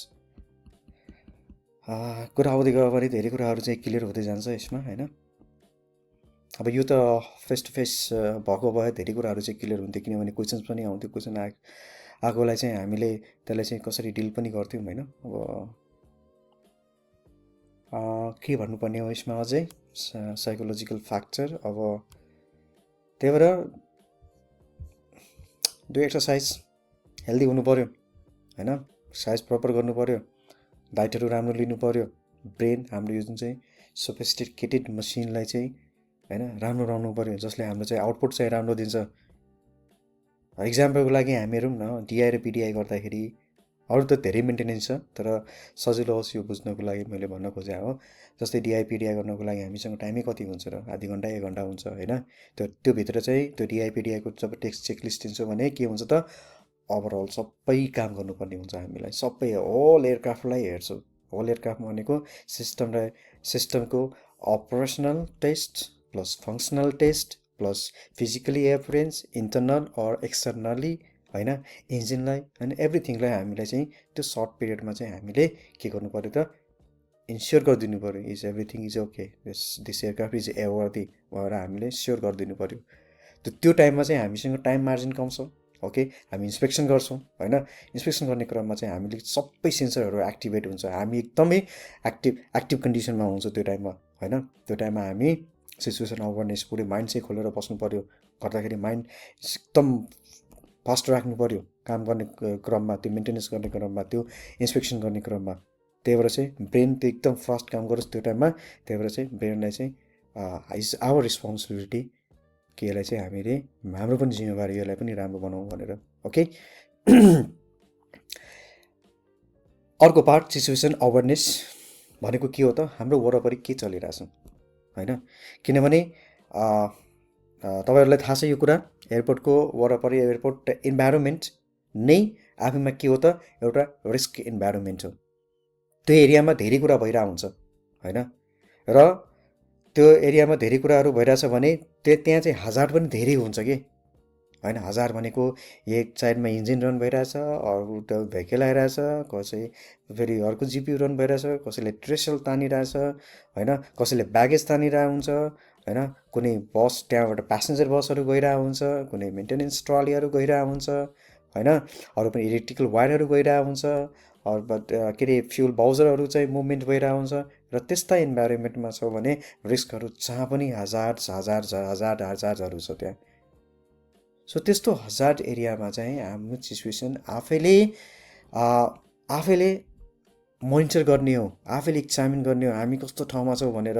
कुरा आउँदै गयो भने धेरै कुराहरू चाहिँ क्लियर हुँदै जान्छ यसमा होइन। अब यो त फेस टु फेस भएको भए धेरै कुराहरू चाहिँ क्लियर हुन्थ्यो, किनभने क्वेसन्स पनि आउँथ्यो। क्वेसन आएकोलाई चाहिँ हामीले त्यसलाई चाहिँ कसरी डिल पनि गर्थ्यौँ होइन। अब के भन्नुपर्ने हो यसमा अझै साइकोलोजिकल फ्याक्टर। अब त्यही भएर डु एक्सर्साइज, हेल्दी हुनु पऱ्यो होइन, एक्सर्साइज प्रपर गर्नु पऱ्यो, डाइटहरू राम्रो लिनु पऱ्यो, ब्रेन हाम्रो यो जुन चाहिँ सोफिस्टिकेटेड मसिनलाई चाहिँ होइन राम्रो रहनु पऱ्यो, जसले हाम्रो चाहिँ आउटपुट चाहिँ राम्रो दिन्छ। इक्जाम्पलको लागि हामीहरू पनि न डिआई र पिडिआई गर्दाखेरि अरू त धेरै मेन्टेनेन्स छ, तर सजिलो होस् यो बुझ्नको लागि मैले भन्न खोजेँ हो। जस्तै डिआई पिडिआई गर्नको लागि हामीसँग टाइमै कति हुन्छ र? आधी घन्टा 1 घन्टा हुन्छ होइन। त्यो भित्र चाहिँ त्यो डिआई पिडिआईको जब टेक्स्ट चेकलिस्ट दिन्छौँ भने के हुन्छ त? ओभरअल सबै काम गर्नुपर्ने हुन्छ हामीलाई। सबै होल एयरक्राफ्टलाई हेर्छौँ। होल एयरक्राफ्ट भनेको सिस्टमको operational test plus functional test plus physically appearance internal or externally होइन, इन्जिनलाई होइन, एभ्रिथिङलाई हामीलाई चाहिँ त्यो सर्ट पिरियडमा चाहिँ हामीले के गर्नु पऱ्यो त? इन्स्योर गरिदिनु पऱ्यो is everything is okay, this aircraft is airworthy भनेर हामीले स्योर गरिदिनु पऱ्यो। त्यो टाइममा चाहिँ हामीसँग टाइम मार्जिन कम छ, ओके, हामी इन्सपेक्सन गर्छौँ होइन। इन्सपेक्सन गर्ने क्रममा चाहिँ हामीले सबै सेन्सरहरू एक्टिभेट हुन्छ, हामी एकदमै एक्टिभ कन्डिसनमा हुन्छ त्यो टाइममा होइन। त्यो टाइममा हामी सिचुएसन अवेरनेस पुरै माइन्ड चाहिँ खोलेर बस्नु पऱ्यो, गर्दाखेरि माइन्ड एकदम फास्ट राख्नु पऱ्यो काम गर्ने क्रममा, त्यो मेन्टेनेन्स गर्ने क्रममा, त्यो इन्सपेक्सन गर्ने क्रममा। त्यही भएर चाहिँ ब्रेन त्यो एकदम फास्ट काम गरोस् त्यो टाइममा। त्यही भएर चाहिँ ब्रेनलाई चाहिँ इट्स आवर रेस्पोन्सिबिलिटी कि यसलाई चाहिँ हामीले, हाम्रो पनि जिम्मेवारी यसलाई पनि राम्रो बनाउँ भनेर। ओके, अर्को पार्ट सिचुएसन अवेरनेस भनेको के हो त, हाम्रो वरपरि के चलिरहेछ होइन। किनभने तपाईँहरूलाई थाहा छ यो कुरा, एयरपोर्टको वरपरि एयरपोर्ट इन्भाइरोमेन्ट नै आफैमा के हो त, एउटा रिस्क इन्भाइरोमेन्ट हो। त्यो एरियामा धेरै कुरा भइरहेको हुन्छ होइन, र त्यो एरियामा धेरै कुराहरू भइरहेछ भने त्यहाँ चाहिँ हजार्ड पनि धेरै हुन्छ कि होइन। हजार्ड भनेको एक साइडमा इन्जिन रन भइरहेछ, अरू भेहिकल आइरहेछ, कसै फेरि अर्को जिपियु रन भइरहेछ, कसैले ट्रेसल तानिरहेछ होइन, कसैले ब्यागेज तानिरहेको हुन्छ होइन, कुनै बस त्यहाँबाट प्यासेन्जर बसहरू गइरहेको हुन्छ, कुनै मेन्टेनेन्स ट्रलीहरू गइरहेको हुन्छ होइन, अरू पनि इलेक्ट्रिकल वायरहरू गइरहेको हुन्छ, अरू के अरे फ्युल बाउजरहरू चाहिँ मुभमेन्ट भइरहेको हुन्छ। र त्यस्ता इन्भाइरोमेन्टमा छ भने रिस्कहरू जहाँ पनि हजार्डहरू छ त्यहाँ। सो त्यस्तो हजार्ड एरियामा चाहिँ हाम्रो सिचुएसन आफैले मोनिटर गर्ने हो, आफैले एक्जामिन गर्ने हो, हामी कस्तो ठाउँमा छौँ भनेर।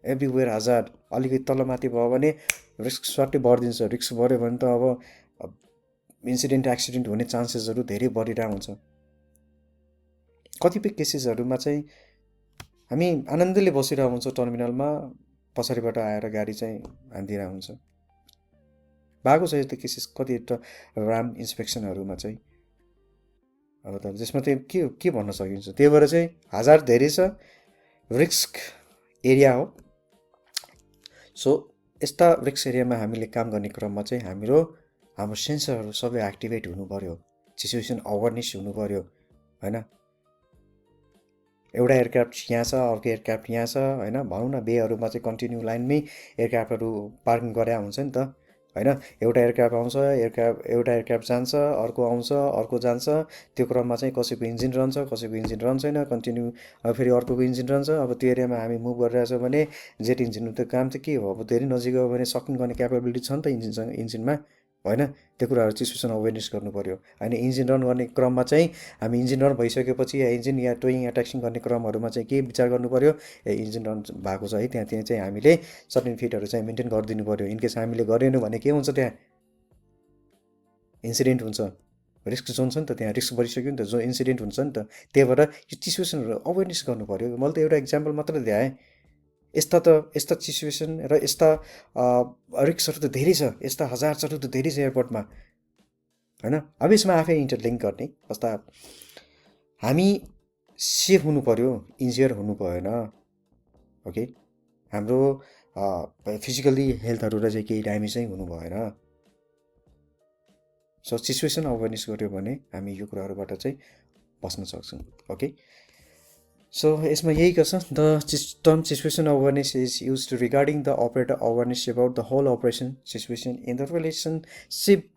एभ्रिवेयर हजार्ड, अलिकति तलमाथि भयो भने रिस्क स्वाटै बढिदिन्छ, रिस्क बढ्यो भने त अब इन्सिडेन्ट एक्सिडेन्ट हुने चान्सेसहरू धेरै बढिरहेको हुन्छ। कतिपय केसेसहरूमा चाहिँ हामी आनन्दले बसिरहेको हुन्छ टर्मिनलमा, पछाडिबाट आएर गाडी चाहिँ हानिदिरहेको हुन्छ। भएको छ यस्तो केसेस कतिवटा ऱ्याम इन्सपेक्सनहरूमा चाहिँ। अब त जसमा चाहिँ के भन्न सकिन्छ, त्यही भएर चाहिँ हजार्ड धेरै छ, रिस्क एरिया हो। सो यस्ता रिस्क एरियामा हामीले काम गर्ने क्रममा चाहिँ हाम्रो सेन्सरहरू सबै एक्टिभेट हुनु पऱ्यो, सिचुएसन अवेरनेस हुनु पऱ्यो होइन। एउटा एयरक्राफ्ट यहाँ छ, अर्को एयरक्राफ्ट यहाँ छ होइन, भनौँ न बेहरूमा चाहिँ कन्टिन्यू लाइनमै एयरक्राफ्टहरू पार्किङ गरे हुन्छ नि त होइन। एउटा एयरक्राफ्ट आउँछ, एउटा एयरक्राफ्ट जान्छ, अर्को आउँछ, अर्को जान्छ, त्यो क्रममा चाहिँ कसैको इन्जिन रन्छ, कसैको इन्जिन रन्छ कन्टिन्यू, अब फेरि अर्कोको इन्जिन रन्छ। अब त्यो एरियामा हामी मुभ गरिरहेछौँ भने जेट इन्जिन त काम त के हो, अब धेरै नजिक गयो भने सकिङ गर्ने क्यापेबिलिटी छ नि त इन्जिनमा होइन। त्यो कुराहरू सिचुएसन अवेरनेस गर्नु पऱ्यो होइन। इन्जिन रन गर्ने क्रममा चाहिँ हामी इन्जिन रन भइसकेपछि इन्जिन या टोइङ या ट्याक्सिङ गर्ने क्रमहरूमा चाहिँ के विचार गर्नु पऱ्यो, इन्जिन रन भएको छ है त्यहाँ चाहिँ हामीले सर्टेन फिटहरू चाहिँ मेन्टेन गरिदिनु पऱ्यो। इनकेस हामीले गरेनौँ भने के हुन्छ, त्यहाँ इन्सिडेन्ट हुन्छ, रिस्क जोन छ नि त, त्यहाँ रिस्क बढिसक्यो नि त, जो इन्सिडेन्ट हुन्छ नि त। त्यही भएर यो सिचुएसनहरू अवेरनेस गर्नु पऱ्यो। मैले त एउटा इक्जाम्पल मात्रै दिएँ, यस्ता सिचुएसन र यस्ता रिस्कहरू त धेरै छ, यस्ता हजार्डहरू त धेरै छ एयरपोर्टमा होइन। अब यसमा आफै इन्टरलिङ्क गर्ने कस्ता, हामी सेफ हुनु पऱ्यो, इन्जियर हुनु भएन। ओके, हाम्रो फिजिकल्ली हेल्थहरूलाई चाहिँ केही ड्यामेज चाहिँ हुनु भएन। सो सिचुएसन अवेरनेस गऱ्यो भने हामी यो कुराहरूबाट चाहिँ बस्न सक्छौँ। ओके, सो यसमा यही गर्छ, the term situation awareness is use to regarding the operator awareness about the whole operation situation in the relationship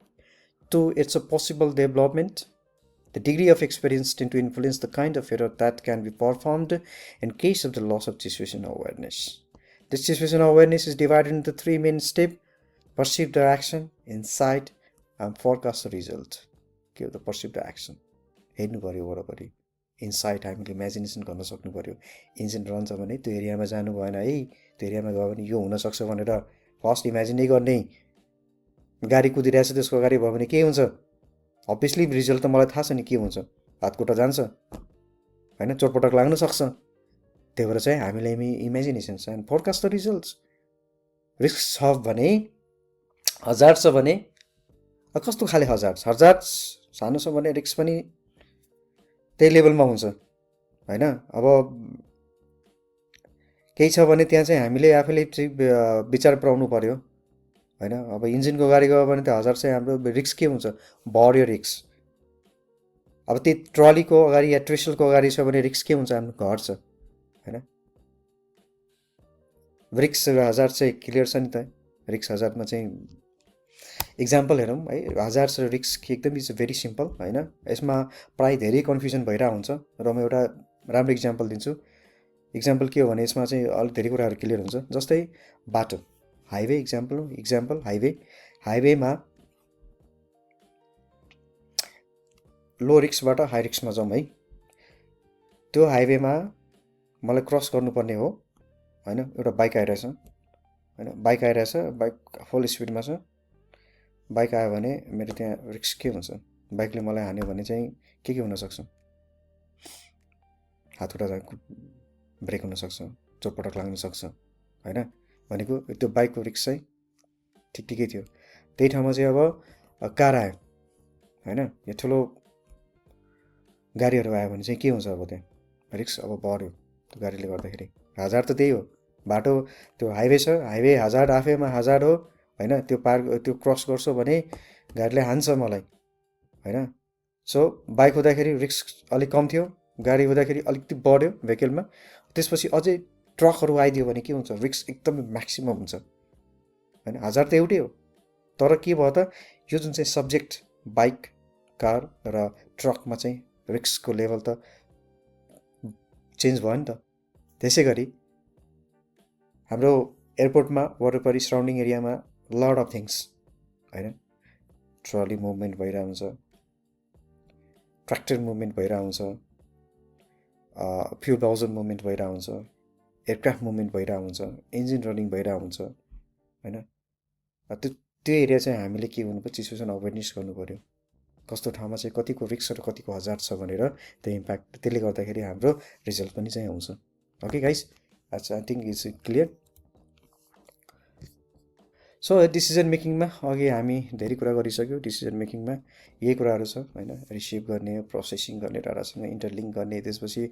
to its a possible development. The degree of experience tend to influence the kind of error that can be performed in case of the loss of situation awareness. This situation awareness is divided into three main steps: perceive the action, insight, and forecast the result. के हो त perceive the action, हेर्नु पऱ्यो वरपरि। Insight, हामीले imagination गर्न सक्नु पऱ्यो। Engine रन्छ भने त्यो एरियामा जानु भएन है, त्यो एरियामा गयो भने यो हुनसक्छ भनेर फर्स्ट इमेजिनै गर्ने। गाडी कुदिरहेछ त्यसको अगाडि भयो भने के हुन्छ, अभियसली रिजल्ट त मलाई थाहा छ नि के हुन्छ, हातखुट्टा जान्छ होइन, चोटपटक लाग्न सक्छ। त्यही भएर चाहिँ हामीले इमेजिनेसन छ and forecast the results. Risk छ भने, हजार्ड छ भने, कस्तो खाले हजार्ड सानो छ भने रिस्क पनि त्यही लेभलमा हुन्छ होइन। अब केही छ भने त्यहाँ चाहिँ हामीले आफैले चाहिँ विचार पुऱ्याउनु पऱ्यो होइन। अब इन्जिनको गाडी गयो भने त हजार्ड चाहिँ हाम्रो रिस्क के हुन्छ, बढ्यो रिस्क। अब त्यही ट्रलीको अगाडि या ट्रेसलको अगाडि छ भने रिस्क के हुन्छ, हाम्रो घट्छ होइन। रिस्क र हजार्ड चाहिँ क्लियर छ नि त। रिस्क हजार्डमा चाहिँ इक्जाम्पल हेरौँ है, हजार्ड्स र रिस्क एकदम इज भेरी सिम्पल होइन। यसमा प्रायः धेरै कन्फ्युजन भइरहेको हुन्छ र म एउटा राम्रो इक्जाम्पल दिन्छु। इक्जाम्पल के हो भने यसमा चाहिँ अलिक धेरै कुराहरू क्लियर हुन्छ। जस्तै बाटो, हाइवे इक्जाम्पल हाइवेमा लो रिस्कबाट हाई रिस्कमा जाउँ है। त्यो हाइवेमा मलाई क्रस गर्नुपर्ने हो होइन, एउटा बाइक आइरहेछ होइन, बाइक फुल स्पिडमा छ। बाइक आयो भने मेरो त्यहाँ रिस्क के हुन्छ, बाइकले मलाई हान्यो भने चाहिँ के हुनसक्छ, हातखुट्टा ब्रेक हुनसक्छ, चोटपटक लाग्न सक्छ होइन। भनेको त्यो बाइकको रिस्क चाहिँ ठिकै थियो। त्यही ठाउँमा चाहिँ अब कार आयो होइन, यो ठुलो गाडीहरू आयो भने चाहिँ के हुन्छ, अब त्यहाँ रिस्क अब बढ्यो त्यो गाडीले गर्दाखेरि। हजार्ड त त्यही हो, बाटो त्यो हाइवे छ, हाइवे हजार्ड आफैमा हजार्ड हो होइन। त्यो क्रस गर्छु भने गाडीले हान्छ मलाई होइन। सो बाइक हुँदाखेरि रिस्क अलिक कम थियो, गाडी हुँदाखेरि अलिकति बढ्यो भेहिकलमा। त्यसपछि अझै ट्रकहरू आइदियो भने के हुन्छ, रिस्क एकदमै म्याक्सिमम हुन्छ होइन। हजार्ड त एउटै हो, तर के भयो त यो जुन चाहिँ सब्जेक्ट बाइक, कार र ट्रकमा चाहिँ रिस्कको लेभल त चेन्ज भयो नि त। त्यसै गरी हाम्रो एयरपोर्टमा वरिपरि सराउन्डिङ एरियामा लड अफ थिङ्स होइन, ट्रली मुभमेन्ट भइरहेको हुन्छ, ट्र्याक्टर मुभमेन्ट भइरहेको हुन्छ, फ्युल बाउजन मुभमेन्ट भइरहेको हुन्छ, एयरक्राफ्ट मुभमेन्ट भइरहेको हुन्छ, इन्जिन रनिङ भइरहेको हुन्छ होइन। त्यो एरिया चाहिँ हामीले के गर्नु पर्यो, सिचुएसन अवेरनेस गर्नु पऱ्यो, कस्तो ठाउँमा चाहिँ कतिको रिस्क र कतिको हजार्ड छ भनेर। त्यो इम्प्याक्ट त्यसले गर्दाखेरि हाम्रो रिजल्ट पनि चाहिँ आउँछ। ओके गाइस, अच्छा I think it's clear. So decision मेकिङमा अघि हामी धेरै कुरा गरिसक्यौँ। डिसिजन मेकिङमा यही कुराहरू छ होइन, रिसिभ गर्ने, प्रोसेसिङ गर्ने, डाटासँग इन्टरलिङ्क गर्ने, त्यसपछि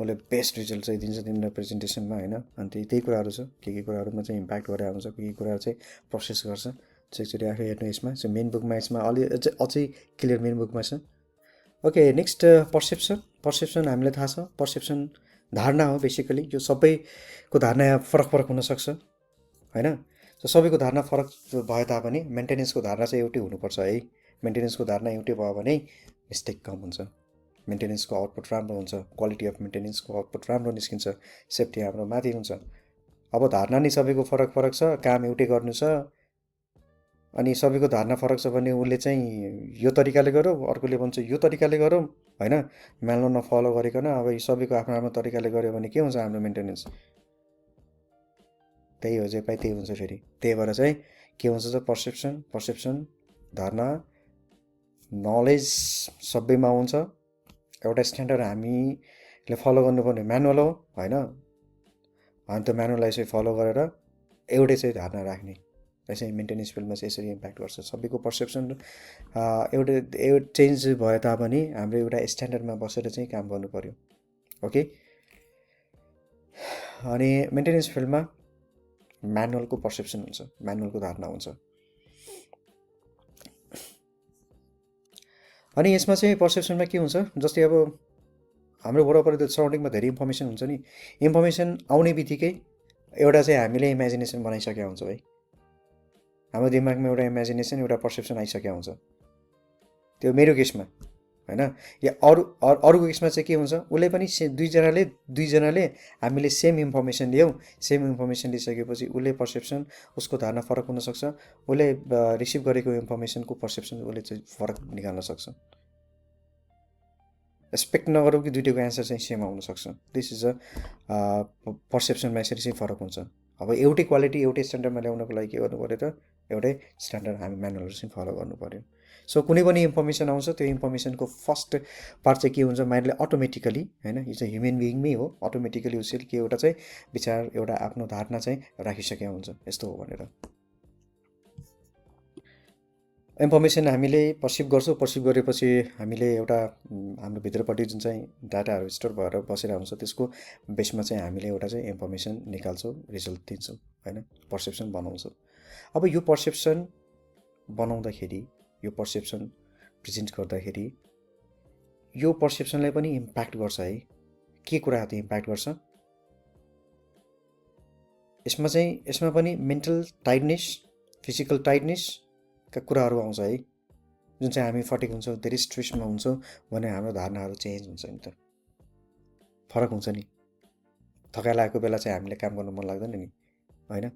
उसले बेस्ट रिजल्ट चाहिँ दिन्छ तिमीलाई प्रेजेन्टेसनमा होइन। अनि त्यही कुराहरू छ, के कुराहरूमा चाहिँ इम्प्याक्ट गरेर आउँछ, के कुराहरू चाहिँ प्रोसेस गर्छ। एकचोटि आफै हेर्नु यसमा चाहिँ मेन बुकमा, यसमा अझै क्लियर मेन बुकमा छ। ओके, नेक्स्ट पर्सेप्सन हामीलाई थाहा छ, पर्सेप्सन धारणा हो बेसिकली। यो सबैको धारणा फरक फरक हुनसक्छ होइन। सबैको धारणा फरक भए तापनि मेन्टेनेन्सको धारणा चाहिँ एउटै हुनुपर्छ है। मेन्टेनेन्सको धारणा एउटै भयो भने मिस्टेक कम हुन्छ, मेन्टेनेन्सको आउटपुट राम्रो हुन्छ, क्वालिटी अफ मेन्टेनेन्सको आउटपुट राम्रो निस्किन्छ, सेफ्टी हाम्रो माथि हुन्छ। अब धारणा नै सबैको फरक फरक छ, काम एउटै गर्नु छ, अनि सबैको धारणा फरक छ भने उसले चाहिँ यो तरिकाले गरौँ, अर्कोले भन्छ यो तरिकाले गरौँ होइन। म्यानुअल नफलो गरिकन अब सबैको आफ्नो आफ्नो तरिकाले गऱ्यो भने के हुन्छ हाम्रो मेन्टेनेन्स, त्यही हो जे पाइ त्यही हुन्छ फेरि। त्यही भएर चाहिँ के हुन्छ त पर्सेप्सन धारणा नलेज सबैमा हुन्छ। एउटा स्ट्यान्डर्ड हामीले फलो गर्नुपर्ने म्यानुअल हो होइन, अनि त्यो म्यानुअललाई चाहिँ फलो गरेर एउटै चाहिँ धारणा राख्ने, त्यसै मेन्टेनेन्स फिल्डमा चाहिँ यसरी इम्प्याक्ट गर्छ। सबैको पर्सेप्सन एउटै चेन्ज भए तापनि हाम्रो एउटा स्ट्यान्डर्डमा बसेर चाहिँ काम गर्नु पर्यो। ओके, अनि मेन्टेनेन्स फिल्डमा म्यानुअलको पर्सेप्सन हुन्छ, म्यानुअलको धारणा हुन्छ। अनि यसमा चाहिँ पर्सेप्सनमा के हुन्छ, जस्तै अब हाम्रो वरपर त्यो सराउन्डिङमा धेरै इन्फर्मेसन हुन्छ नि, इन्फर्मेसन आउने बित्तिकै एउटा चाहिँ हामीले इमेजिनेसन बनाइसकेका हुन्छौँ है। हाम्रो दिमागमा एउटा इमेजिनेसन, एउटा पर्सेप्सन आइसकेको हुन्छ। त्यो मेरो केसमा होइन, या अरूको केसमा चाहिँ के हुन्छ, उसले पनि दुईजनाले हामीले सेम इन्फर्मेसन लियौँ, सेम इन्फर्मेसन लिइसकेपछि उसले पर्सेप्सन, उसको धारणा फरक हुनसक्छ, उसले रिसिभ गरेको इन्फर्मेसनको पर्सेप्सन उसले चाहिँ फरक निकाल्न सक्छ। एक्सपेक्ट नगरौँ कि दुइटैको एन्सर चाहिँ सेम आउनसक्छ। दिस इज पर्सेप्सनमा यसरी चाहिँ फरक हुन्छ। अब एउटै क्वालिटी एउटै स्ट्यान्डर्डमा ल्याउनको लागि के गर्नु पऱ्यो त, एउटै स्ट्यान्डर्ड हामी म्यानुअलहरू चाहिँ फलो गर्नु पऱ्यो। सो कुनै पनि इन्फर्मेसन आउँछ, त्यो इन्फर्मेसनको फर्स्ट पार्ट चाहिँ के हुन्छ, माइन्डले अटोमेटिकली होइन, यो चाहिँ ह्युमन बिइङमै हो, अटोमेटिकली उसले के एउटा चाहिँ विचार, एउटा आफ्नो धारणा चाहिँ राखिसकेको हुन्छ यस्तो हो भनेर। इन्फर्मेसन हामीले पर्सिभ गर्छौँ, पर्सिभ गरेपछि हामीले एउटा हाम्रो भित्रपट्टि जुन चाहिँ डाटाहरू स्टोर भएर बसेर हुन्छ, त्यसको बेसमा चाहिँ हामीले एउटा चाहिँ इन्फर्मेसन निकाल्छौँ, रिजल्ट दिन्छौँ होइन, पर्सेप्सन बनाउँछौँ। अब यो पर्सेप्सन बनाउँदाखेरि, यो पर्सेप्सन प्रेजेन्ट गर्दाखेरि यो पर्सेप्सनलाई पनि इम्प्याक्ट गर्छ है। के कुरा त इम्प्याक्ट गर्छ यसमा पनि मेन्टल टाइडनेस, फिजिकल टाइडनेस का कुराहरू आउँछ है, जुन चाहिँ हामी फटिक हुन्छौँ, धेरै स्ट्रेसमा हुन्छौँ भने हाम्रो धारणाहरू चेन्ज हुन्छ नि त, फरक हुन्छ नि। थकाइ लागेको बेला चाहिँ हामीले काम गर्नु मन लाग्दैन नि, होइन?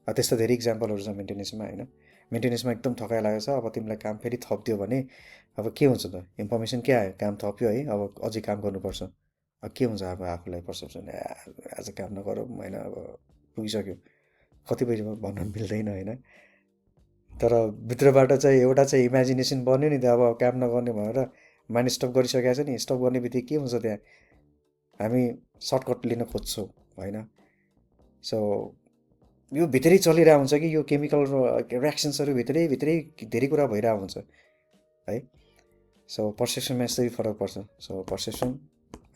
त्यस्तो धेरै इक्जाम्पलहरू छ मेन्टेनेन्समा, होइन? मेन्टेनेन्समा एकदम थकाइ लागेको छ, अब तिमीलाई काम फेरि थपिदियो भने अब के हुन्छ त? इन्फर्मेसन के आयो? काम थप्यो है, अब अझै काम गर्नुपर्छ। अब के हुन्छ अब आफूलाई पर्सेप्सन, आज काम नगरौँ होइन, अब पुगिसक्यो। कतिपय भन्न मिल्दैन, होइन? तर भित्रबाट चाहिँ एउटा चाहिँ इमेजिनेसन बन्यो नि त, अब काम नगर्ने भनेर माइन्ड स्टप गरिसकेको छ नि, स्टप गर्ने बित्तिकै के हुन्छ त्यहाँ, हामी सर्टकट लिन खोज्छौँ, होइन? सो यो भित्रै चलिरहेको हुन्छ कि यो केमिकल रियाक्सन्सहरू भित्रै धेरै कुरा भइरहेको हुन्छ है। सो पर्सेप्सनमा यस्तै फरक पर्छ। सो पर्सेप्सन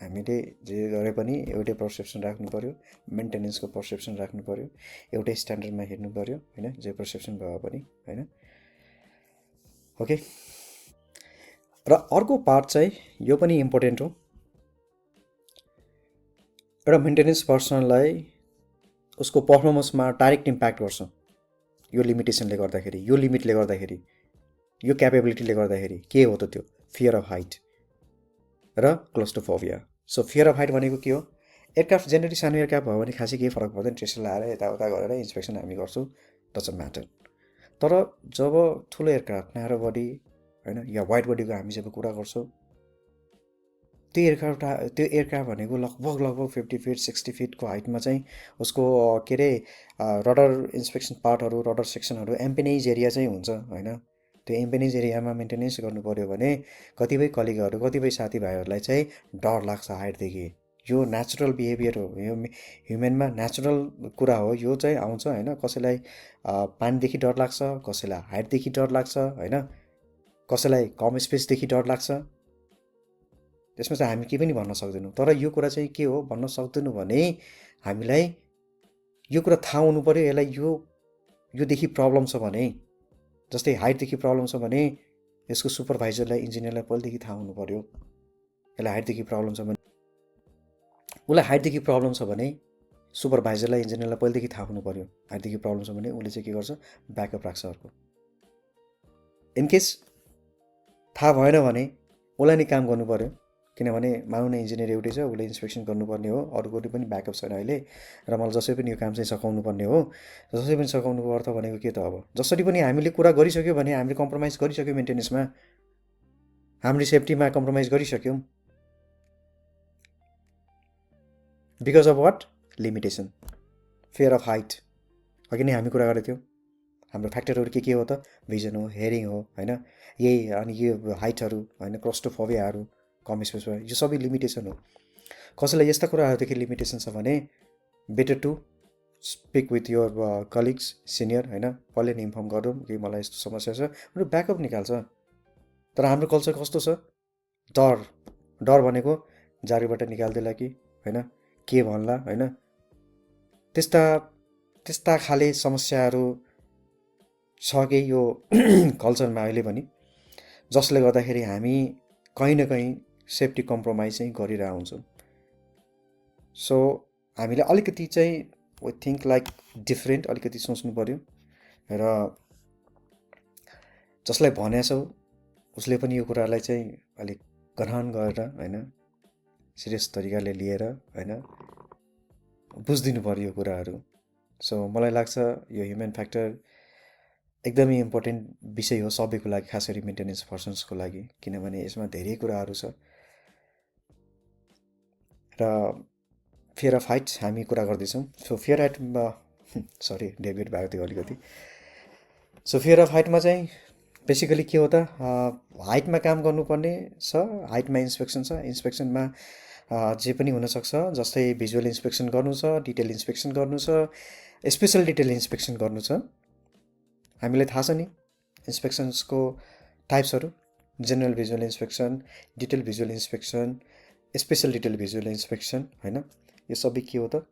हामीले जे गरे पनि एउटै पर्सेप्सन राख्नु पऱ्यो, मेन्टेनेन्सको पर्सेप्सन राख्नु पऱ्यो, एउटै स्ट्यान्डर्डमा हेर्नु पऱ्यो, होइन? जे पर्सेप्सन भए पनि, होइन? ओके। र अर्को पार्ट चाहिँ यो पनि इम्पोर्टेन्ट हो, एउटा मेन्टेनेन्स पर्सनलाई उसको पर्फर्मेन्समा डाइरेक्ट इम्प्याक्ट गर्छ यो लिमिटेसनले गर्दाखेरि, यो लिमिटले गर्दाखेरि, यो क्यापेबिलिटीले गर्दाखेरि। के हो त त्यो? फियर अफ हाइट र claustrophobia. So fear of height भनेको के हो? एयरक्राफ्ट जेनरली सानो एयरक्राफ्ट भयो भने खासै केही फरक पर्दैन, ट्रेसर लगाएर यताउता गरेर इन्सपेक्सन हामी गर्छौँ, डजन्ट म्याटर। तर जब ठुलो एयरक्राफ्ट, न्यारो बडी, होइन, या वाइड बडीको हामी जब कुरा गर्छौँ, त्यो एयरक्राफ्ट भनेको लगभग 50 फिट 60 फिटको हाइटमा चाहिँ उसको के अरे रडर इन्सपेक्सन पार्टहरू, रडर सेक्सनहरू, एम्पेनेज एरिया चाहिँ हुन्छ, होइन? त्यो एम्पेनेज एरियामा मेन्टेनेन्स गर्नु पऱ्यो भने कतिपय कलिगहरू, कतिपय साथीभाइहरूलाई चाहिँ डर लाग्छ हाइटदेखि। यो नेचुरल बिहेभियर हो, यो ह्युमनमा नेचुरल कुरा हो, यो चाहिँ आउँछ, होइन? कसैलाई पानीदेखि डर लाग्छ, कसैलाई हाइटदेखि डर लाग्छ, होइन? कसैलाई कम स्पेसदेखि डर लाग्छ। त्यसमा चाहिँ हामी केही पनि भन्न सक्दैनौँ। तर यो कुरा चाहिँ के हो भन्न सक्दैनौँ भने हामीलाई यो कुरा थाहा हुनु पऱ्यो, यसलाई योदेखि प्रब्लम छ भने, जस्तै हाइटदेखि प्रब्लम छ भने यसको सुपरभाइजरलाई, इन्जिनियरलाई पहिलेदेखि थाहा हुनु पऱ्यो। यसलाई हाइटदेखि प्रब्लम छ भने, उसलाई हाइटदेखि प्रब्लम छ भने सुपरभाइजरलाई, इन्जिनियरलाई पहिलेदेखि थाहा हुनु पऱ्यो। हाइटदेखि प्रब्लम छ भने उसले चाहिँ के गर्छ? ब्याकअप राख्छ अर्को। इनकेस थाहा भएन भने उसलाई नै काम गर्नु पऱ्यो, किनभने मानौँ न इन्जिनियर एउटै छ, उसले इन्सपेक्सन गर्नुपर्ने हो, अरूको पनि ब्याकअप छैन अहिले, र मलाई जसै पनि यो काम चाहिँ सघाउनु पर्ने हो। जसै पनि सघाउनुको अर्थ भनेको के त? अब जसरी पनि हामीले कुरा गरिसक्यो भने हामीले कम्प्रोमाइज गरिसक्यौँ मेन्टेनेन्समा, हामीले सेफ्टीमा कम्प्रोमाइज गरिसक्यौँ। Because of what? Limitation, fear of height. अघि नै हामी कुरा गरेको थियौँ, हाम्रो फ्याक्टरहरू के हो त? भिजन हो, हेयरिङ हो, होइन? यही, अनि यो हाइटहरू, होइन, क्लोस्ट्रोफोबियाहरू, कम स्पेसमा, यो सबै लिमिटेसन हो। कसैलाई यस्ता कुराहरूदेखि लिमिटेसन छ भने better to speak with your colleagues, senior, होइन? पहिल्यै नै इन्फर्म गरौँ कि मलाई यस्तो समस्या छ, उनीहरू ब्याकअप निकाल्छ। तर हाम्रो कल्चर कस्तो छ? डर भनेको जारीबाट निकाल्दैला कि, होइन? के भन्ला, होइन? त्यस्ता खाले समस्याहरू छ कि यो कल्चरमा अहिले पनि, जसले गर्दाखेरि हामी कहीँ न कहीँ सेफ्टी कम्प्रोमाइज चाहिँ गरिरहेको हुन्छौँ। सो हामीले अलिकति चाहिँ वी थिङ्क लाइक डिफ्रेन्ट, अलिकति सोच्नु पऱ्यो, र जसलाई भनेछौँ उसले पनि यो कुरालाई चाहिँ अलिक ग्रहण गरेर, होइन, सिरियस तरिकाले लिएर, होइन, बुझिदिनु पऱ्यो यो कुराहरू। सो मलाई लाग्छ यो ह्युमन फ्याक्टर एकदमै इम्पोर्टेन्ट विषय हो सबैको लागि, खास गरी मेन्टेनेन्स पर्सन्सको लागि, किनभने यसमा धेरै कुराहरू छ। र फियर अफ हाइट हामी कुरा गर्दैछौँ। So fear height, sorry David भएको थियो अलिकति। सो फियर अफ हाइटमा चाहिँ बेसिकली के हो त? हाइटमा काम गर्नुपर्ने छ, हाइटमा इन्सपेक्सन छ, इन्सपेक्सनमा जे पनि हुनसक्छ, जस्तै भिजुअल इन्सपेक्सन गर्नु छ, डिटेल इन्सपेक्सन गर्नु छ, स्पेसल डिटेल इन्सपेक्सन गर्नु छ। हामीलाई थाहा छ नि इन्सपेक्सन्सको टाइप्सहरू, general visual inspection, detail visual inspection, special detail visual inspection, होइन? यो सबै के हो त?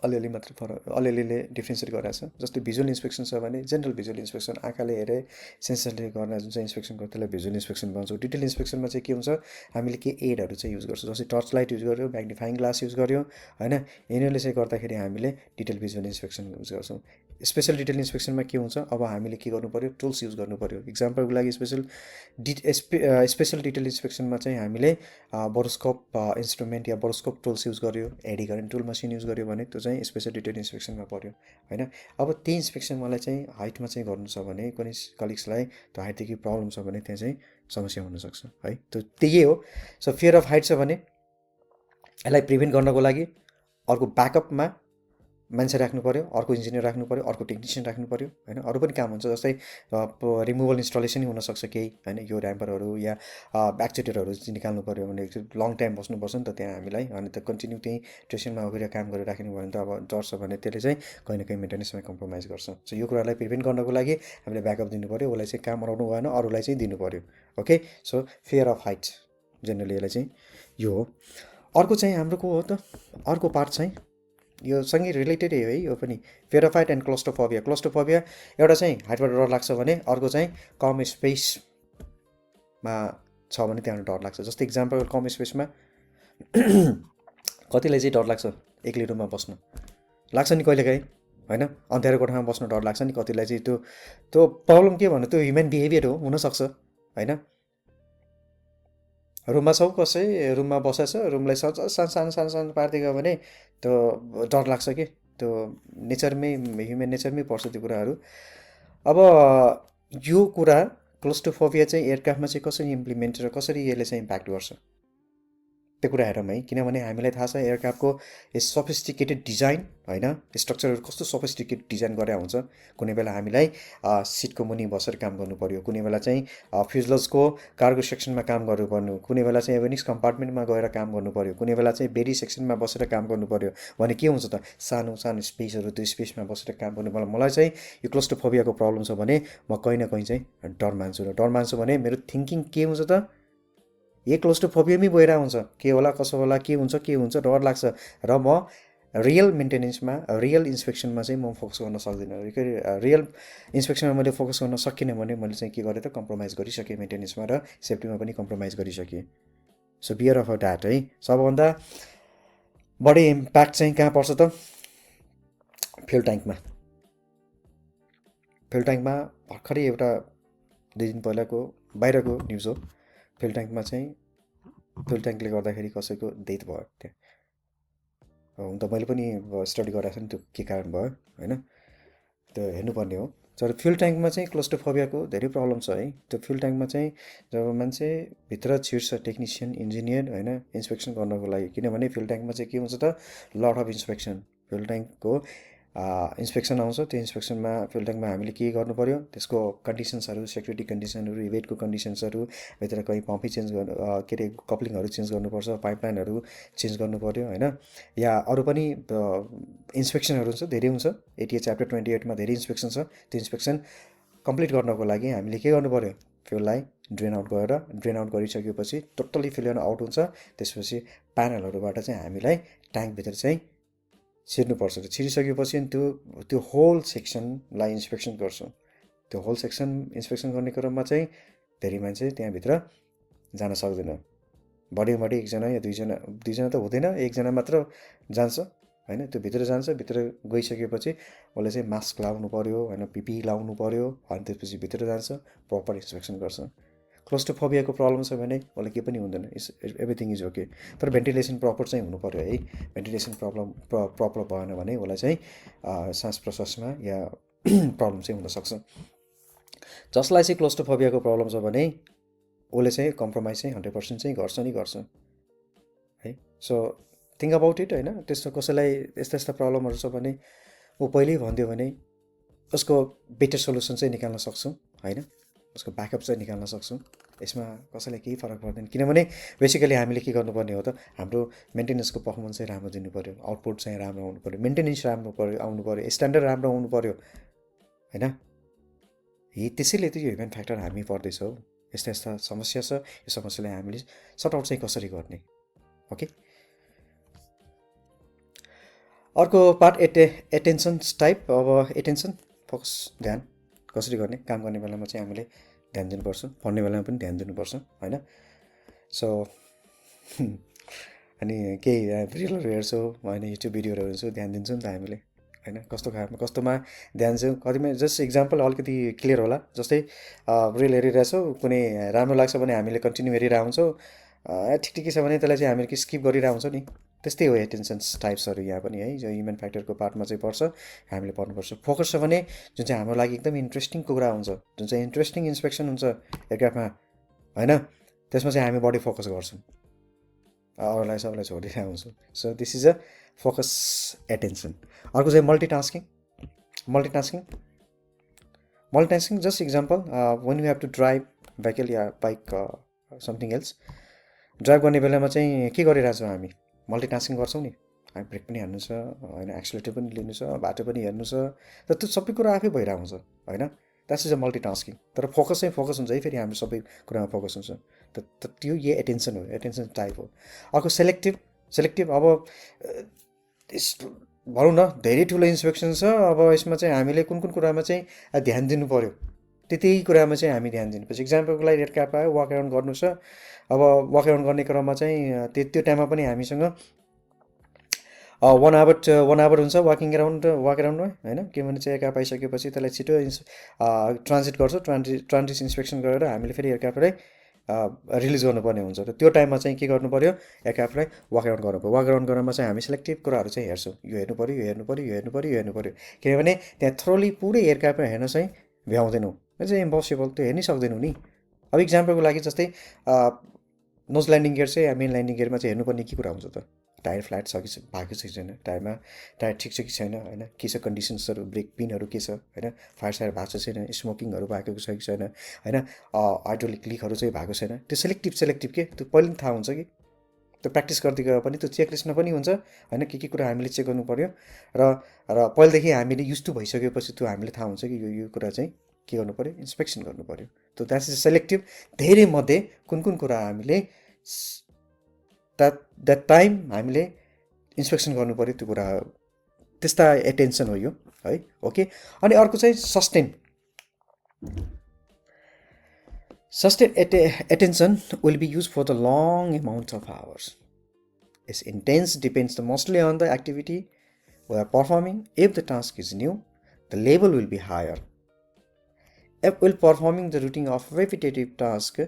अलिअलि मात्रै फरक अलिअलिले डिफ्रेन्सिएट गरेको छ। जस्तै भिजुअल इन्सपेक्सन छ भने जेनरल भिजुअल इन्सपेक्सन आँखाले हेरे सेन्सरले गर्ने जुन चाहिँ इन्सपेक्सन गर्छ त्यसलाई भिजुअल इन्सपेक्सन भन्छौँ। डिटेल इन्सपेक्सनमा चाहिँ के हुन्छ, हामीले के एडहरू चाहिँ युज गर्छौँ, जस्तै टर्च लाइट युज गर्यो, म्याग्निफाइङ ग्लास युज गर्यो होइन, यिनीहरूले चाहिँ गर्दाखेरि हामीले डिटेल भिजुअल इन्सपेक्सन युज गर्छौँ। स्पेसल डिटेल इन्सपेक्सनमा के हुन्छ, अब हामीले के गर्नु पऱ्यो, टुल्स युज गर्नु पऱ्यो। इक्जाम्पलको लागि स्पेसल डिटेल इन्सपेक्सनमा चाहिँ हामीले बोरोस्कोप इन्स्ट्रुमेन्ट या बोरोस्कोप टुल्स युज गर्यो, eddy current tool machine use गर्यो भने त्यो चाहिँ स्पेसल डिटेल इन्सपेक्सनमा पऱ्यो होइन। अब त्यही इन्सपेक्सन मलाई चाहिँ हाइटमा चाहिँ गर्नु छ भने कुनै कलिग्सलाई त्यो हाइटदेखि प्रब्लम छ भने त्यहाँ चाहिँ समस्या हुनसक्छ है। त्यो त्यही हो। सो फियर अफ हाइट छ भने यसलाई प्रिभेन्ट गर्नको लागि अर्को ब्याकअपमा मान्छे राख्नु पऱ्यो, अर्को इन्जिनियर राख्नु पऱ्यो, अर्को टेक्निसियन राख्नु पऱ्यो होइन। अरू पनि काम हुन्छ, जस्तै रिमुभल इन्स्टलेसन हुनसक्छ केही होइन, यो ऱ्याम्परहरू या ब्याकचेटरहरू चाहिँ निकाल्नु पऱ्यो भने लङ टाइम बस्नुपर्छ नि त त्यहाँ हामीलाई, अनि त कन्टिन्यू त्यहीँ स्टेसनमा गएर काम गरेर राख्नु भयो भने त अब डर छ भने त्यसले चाहिँ कहीँ न कहीँ मेन्टेनेन्समा कम्प्रोमाइज गर्छ। सो यो कुरालाई प्रिभेन्ट गर्नको लागि हामीले ब्याकअप दिनु पऱ्यो, उसलाई चाहिँ काम अराउनु भएन, अरूलाई चाहिँ दिनु पऱ्यो। Okay, so fear of height generally यसलाई चाहिँ यो हो। अर्को चाहिँ हाम्रो को हो त, अर्को पार्ट चाहिँ यो सँगै रिलेटेडै हो है यो पनि, fear of height and claustrophobia. Claustrophobia एउटा चाहिँ हाइटबाट डर लाग्छ भने अर्को चाहिँ कम स्पेसमा छ भने त्यहाँबाट डर लाग्छ। जस्तै इक्जाम्पल कम स्पेसमा कतिलाई चाहिँ डर लाग्छ एक्लै रुममा बस्न, लाग्छ नि कहिलेकाहीँ होइन, अँध्यारो कोठामा बस्न डर लाग्छ नि कतिलाई चाहिँ। त्यो प्रब्लम के भन्नु, त्यो ह्युमन बिहेभियर हो, हुनसक्छ होइन। रुममा छौ, कसै रुममा बसेछ, रुमलाई सानो सानो सानो सानो पारिदियो भने त्यो डर लाग्छ कि, त्यो नेचरमै ह्युमन नेचरमै पर्छ त्यो कुराहरू। अब यो कुरा क्लोस्ट्रोफोबिया चाहिँ एयरक्राफ्टमा चाहिँ कसरी इम्प्लिमेन्ट र कसरी यसले चाहिँ इम्प्याक्ट गर्छ त्यो कुरा हेरौँ है। किनभने हामीलाई थाहा छ एयरक्राफ्टको सफिस्टिकेटेड डिजाइन होइन, स्ट्रक्चरहरू कस्तो सफिस्टिकेटेड डिजाइन गरेर हुन्छ। कुनै बेला हामीलाई सिटको मुनि बसेर काम गर्नु पऱ्यो, कुनै बेला चाहिँ फ्युजलजको कार्गो सेक्सनमा काम गर्नुपर्ने, कुनै बेला चाहिँ एभिनिक्स कम्पार्टमेन्टमा गएर काम गर्नु पऱ्यो, कुनै बेला चाहिँ बेरी सेक्सनमा बसेर काम गर्नु पऱ्यो भने के हुन्छ त, सानो सानो स्पेसहरू, त्यो स्पेसमा बसेर काम गर्नु पर्यो। मलाई चाहिँ यो क्लोस्ट्रोफोबियाको प्रब्लम छ भने म कहीँ न कहीँ चाहिँ डर मान्छु, र डर मान्छु भने मेरो थिङ्किङ के हुन्छ त, यही क्लोस्ट्रोफोबियामै गएर हुन्छ, के होला कसो होला, के हुन्छ डर लाग्छ, र म रियल मेन्टेनेन्समा रियल इन्सपेक्सनमा चाहिँ म फोकस गर्न सक्दिनँ। रियल इन्सपेक्सनमा मैले फोकस गर्न सकिनँ भने मैले चाहिँ के गरेँ त, कम्प्रोमाइज गरिसकेँ मेन्टेनेन्समा र सेफ्टीमा पनि कम्प्रोमाइज गरिसकेँ। सो बियर अफ द्याट है। सबभन्दा बढी इम्प्याक्ट चाहिँ कहाँ पर्छ त, फ्युल ट्याङ्कमा। फ्युल ट्याङ्कमा भर्खरै एउटा 2 दिन पहिलाको बाहिरको न्युज हो, फ्युल ट्याङ्कमा चाहिँ फ्युल ट्याङ्कले गर्दाखेरि कसैको डेथ भयो त्यहाँ। हुन त मैले पनि स्टडी गराएको छु नि त्यो के कारण भयो होइन, त्यो हेर्नुपर्ने हो। तर फ्युल ट्याङ्कमा चाहिँ क्लोस्ट्रोफोबियाको धेरै प्रब्लम छ है। त्यो फ्युल ट्याङ्कमा चाहिँ जब मान्छे भित्र छिर्छ, टेक्निसियन इन्जिनियर होइन, इन्सपेक्सन गर्नको लागि, किनभने फ्युल ट्याङ्कमा चाहिँ के हुन्छ त, लट अफ इन्सपेक्सन, फ्युल ट्याङ्कको इन्सपेक्सन आउँछ। त्यो इन्सपेक्सनमा फ्युल ट्याङ्कमा हामीले के गर्नु पऱ्यो, त्यसको कन्डिसन्सहरू, सेक्युरिटी कन्डिसनहरू, इभेटको कन्डिसन्सहरू, भित्र कहीँ पम्पै चेन्ज गर्नु, के अरे कप्लिङहरू चेन्ज गर्नुपर्छ, पाइपलाइनहरू चेन्ज गर्नु पऱ्यो होइन। या अरू पनि इन्सपेक्सनहरू हुन्छ, धेरै हुन्छ। एटिए च्याप्टर 28मा धेरै इन्सपेक्सन छ। त्यो इन्सपेक्सन कम्प्लिट गर्नको लागि हामीले के गर्नु पऱ्यो, फ्युललाई ड्रेन आउट गरेर, ड्रेन आउट गरिसकेपछि टोटल्ली फ्युल आउट हुन्छ। त्यसपछि प्यानलहरूबाट चाहिँ हामीलाई ट्याङ्कभित्र चाहिँ छिर्नुपर्छ। छिरिसकेपछि त्यो होल सेक्सनलाई इन्सपेक्सन गर्छौँ। त्यो होल सेक्सन इन्सपेक्सन गर्ने क्रममा चाहिँ धेरै मान्छे त्यहाँभित्र जान सक्दैन। बढी एकजना या दुईजना त हुँदैन, एकजना मात्र जान्छ होइन। त्यो भित्र जान्छ, भित्र गइसकेपछि उसले चाहिँ मास्क लाउनु पऱ्यो होइन, पिपी लाउनु पऱ्यो, अनि त्यसपछि भित्र जान्छ, प्रपर इन्सपेक्सन गर्छ। क्लोस्ट्रोफोबियाको प्रब्लम छ भने उसलाई केही पनि हुँदैन, एभ्रिथिङ इज ओके। तर भेन्टिलेसन प्रपर चाहिँ हुनु पऱ्यो है। भेन्टिलेसन प्रपर भएन भने उसलाई चाहिँ सास प्रश्वासमा या प्रब्लम चाहिँ हुनसक्छ। जसलाई चाहिँ क्लोस्ट्रोफोबियाको प्रब्लम छ भने उसले चाहिँ कम्प्रोमाइज चाहिँ 100% चाहिँ गर्छ नि गर्छ है। सो थिङ्क अबाउट इट होइन। त्यस्तो कसैलाई यस्ता प्रब्लमहरू छ भने ऊ पहिल्यै भनिदियो भने उसको बेटर सोल्युसन चाहिँ निकाल्न सक्छौँ होइन, उसको ब्याकअप चाहिँ निकाल्न सक्छौँ। यसमा कसैलाई केही फरक पर्दैन, किनभने बेसिकली हामीले के गर्नुपर्ने हो त, हाम्रो मेन्टेनेन्सको पर्फर्मेन्स चाहिँ राम्रो दिनु पऱ्यो, आउटपुट चाहिँ राम्रो आउनु पऱ्यो, मेन्टेनेन्स राम्रो आउनु पऱ्यो, स्ट्यान्डर्ड राम्रो आउनु पऱ्यो होइन। त्यसैले त यो ह्युमन फ्याक्टर हामी पर्दैछौँ। यस्ता समस्या छ, यो समस्यालाई हामीले सर्ट आउट चाहिँ कसरी गर्ने। ओके, अर्को पार्ट एटेन्सन टाइप। अब एटेन्सन फोकस ध्यान कसरी गर्ने, काम गर्ने बेलामा चाहिँ हामीले ध्यान दिनुपर्छ, पढ्ने बेलामा पनि ध्यान दिनुपर्छ होइन। सो अनि केही रिलहरू हेर्छौँ होइन, युट्युब भिडियोहरू हेर्छौँ, ध्यान दिन्छौँ नि त हामीले होइन, कस्तो खालमा कस्तोमा ध्यान चाहिँ कतिमा। जस्ट इक्जाम्पल अलिकति क्लियर होला, जस्तै रिल हेरिरहेछौँ, कुनै राम्रो लाग्छ भने हामीले कन्टिन्यू हेरिरहेको हुन्छौँ, ठिक ठिकै छ भने त्यसलाई चाहिँ हामीले स्किप गरिरहेको हुन्छौँ नि। त्यस्तै हो एटेन्सन्स टाइप्सहरू यहाँ पनि है, जो ह्युमन फ्याक्टरको पार्टमा चाहिँ पर्छ, हामीले पढ्नुपर्छ। फोकस छ भने जुन चाहिँ हाम्रो लागि एकदम इन्ट्रेस्टिङ कुरा हुन्छ, जुन चाहिँ इन्ट्रेस्टिङ इन्सपेक्सन हुन्छ एयरक्राफ्टमा होइन, त्यसमा चाहिँ हामी बढी फोकस गर्छौँ, अरूलाई सबैलाई छोडिरहेको हुन्छौँ। So this is a focus attention. अर्को चाहिँ multitasking. Multitasking multitasking just example, when you have to drive vehicle या बाइक समथिङ एल्स, ड्राइभ गर्ने बेलामा चाहिँ के गरिरहेछौँ हामी, मल्टिटास्किङ गर्छौँ नि। हामी ब्रेक पनि हान्नु छ होइन, एक्सिलेटर पनि लिनु छ, बाटो पनि हेर्नु छ, र त्यो सबै कुरा आफै भइरहेको हुन्छ होइन। That's is a multitasking. तर फोकस चाहिँ फोकस हुन्छ है, फेरि हाम्रो सबै कुरामा फोकस हुन्छ। त त्यो यही एटेन्सन हो, एटेन्सन टाइप हो। अर्को सेलेक्टिभ। सेलेक्टिभ अब भनौँ न धेरै ठुलो इन्सपेक्सन छ, अब यसमा चाहिँ हामीले कुन कुन कुरामा चाहिँ ध्यान दिनु पऱ्यो, त्यही कुरामा चाहिँ हामी ध्यान दिनुपर्छ। इक्जाम्पलको लागि एयरक्राफ्ट आयो, वाक एराउन्ड गर्नु छ, अब वाक एराउन्ड गर्ने क्रममा चाहिँ त्यो टाइममा पनि हामीसँग 1 आवर हुन्छ वाक एराउन्डमा होइन। किनभने चाहिँ एयरक्राफ्ट आइसकेपछि त्यसलाई छिटो ट्रान्जिट गर्छौँ, ट्रान्जिट इन्सपेक्सन गरेर हामीले फेरि एयरक्राफ्टलाई रिलिज गर्नुपर्ने हुन्छ। र त्यो टाइममा चाहिँ के गर्नु पऱ्यो, एयरक्राफ्टलाई वाक एराउन्ड गर्नु पऱ्यो। वाक एराउन्ड गर्नमा चाहिँ हामी सेलेक्टिभ कुराहरू चाहिँ हेर्छौँ, यो हेर्नु पऱ्यो, यो हेर्नु पऱ्यो, यो हेर्नु पऱ्यो, यो हेर्नु पऱ्यो। किनभने त्यहाँ थ्रोली पुरै एयरक्राफ्टमा हेर्न चाहिँ भ्याउँदैनौँ, त्यो चाहिँ इम्पोसिबल, त्यो हेर्नै सक्दैनौँ नि। अब इक्जाम्पलको लागि जस्तै नोज ल्यान्डिङ गियर चाहिँ मेन ल्यान्डिङ गियरमा चाहिँ हेर्नुपर्ने के कुरा हुन्छ त, टायर फ्ल्याट छ कि भएको छ कि छैन, टायरमा टायर ठिक छ कि छैन होइन, के छ कन्डिसन्सहरू, ब्रेक पिनहरू के छ होइन, फायर सायर भएको छ छैन, स्मोकिङहरू भएको छ कि छैन होइन, हाइड्रोलिक लिकहरू चाहिँ भएको छैन। त्यो सेलेक्टिभ के त्यो पहिले पनि थाहा हुन्छ कि, त्यो प्र्याक्टिस गर्दै गयो पनि त्यो चेकलिस्टमा पनि हुन्छ होइन, के कुरा हामीले चेक गर्नु पऱ्यो। र पहिलेदेखि हामीले युज टु भइसकेपछि त्यो हामीले थाहा हुन्छ कि यो कुरा चाहिँ के गर्नु पऱ्यो, इन्सपेक्सन गर्नु पऱ्यो। त्यो द्याट्स इज सेलेक्टिभ। धेरै मध्ये कुन कुरा हामीले द्याट टाइम हामीले इन्सपेक्सन गर्नु पऱ्यो, त्यो कुरा त्यस्ता एटेन्सन हो यो है। ओके, अनि अर्को चाहिँ sustain. Sustained attention will be used for the long amount of hours. Its intense depends mostly on the activity we are performing. If the task is new, the level will be higher. If while performing the routine of repetitive task,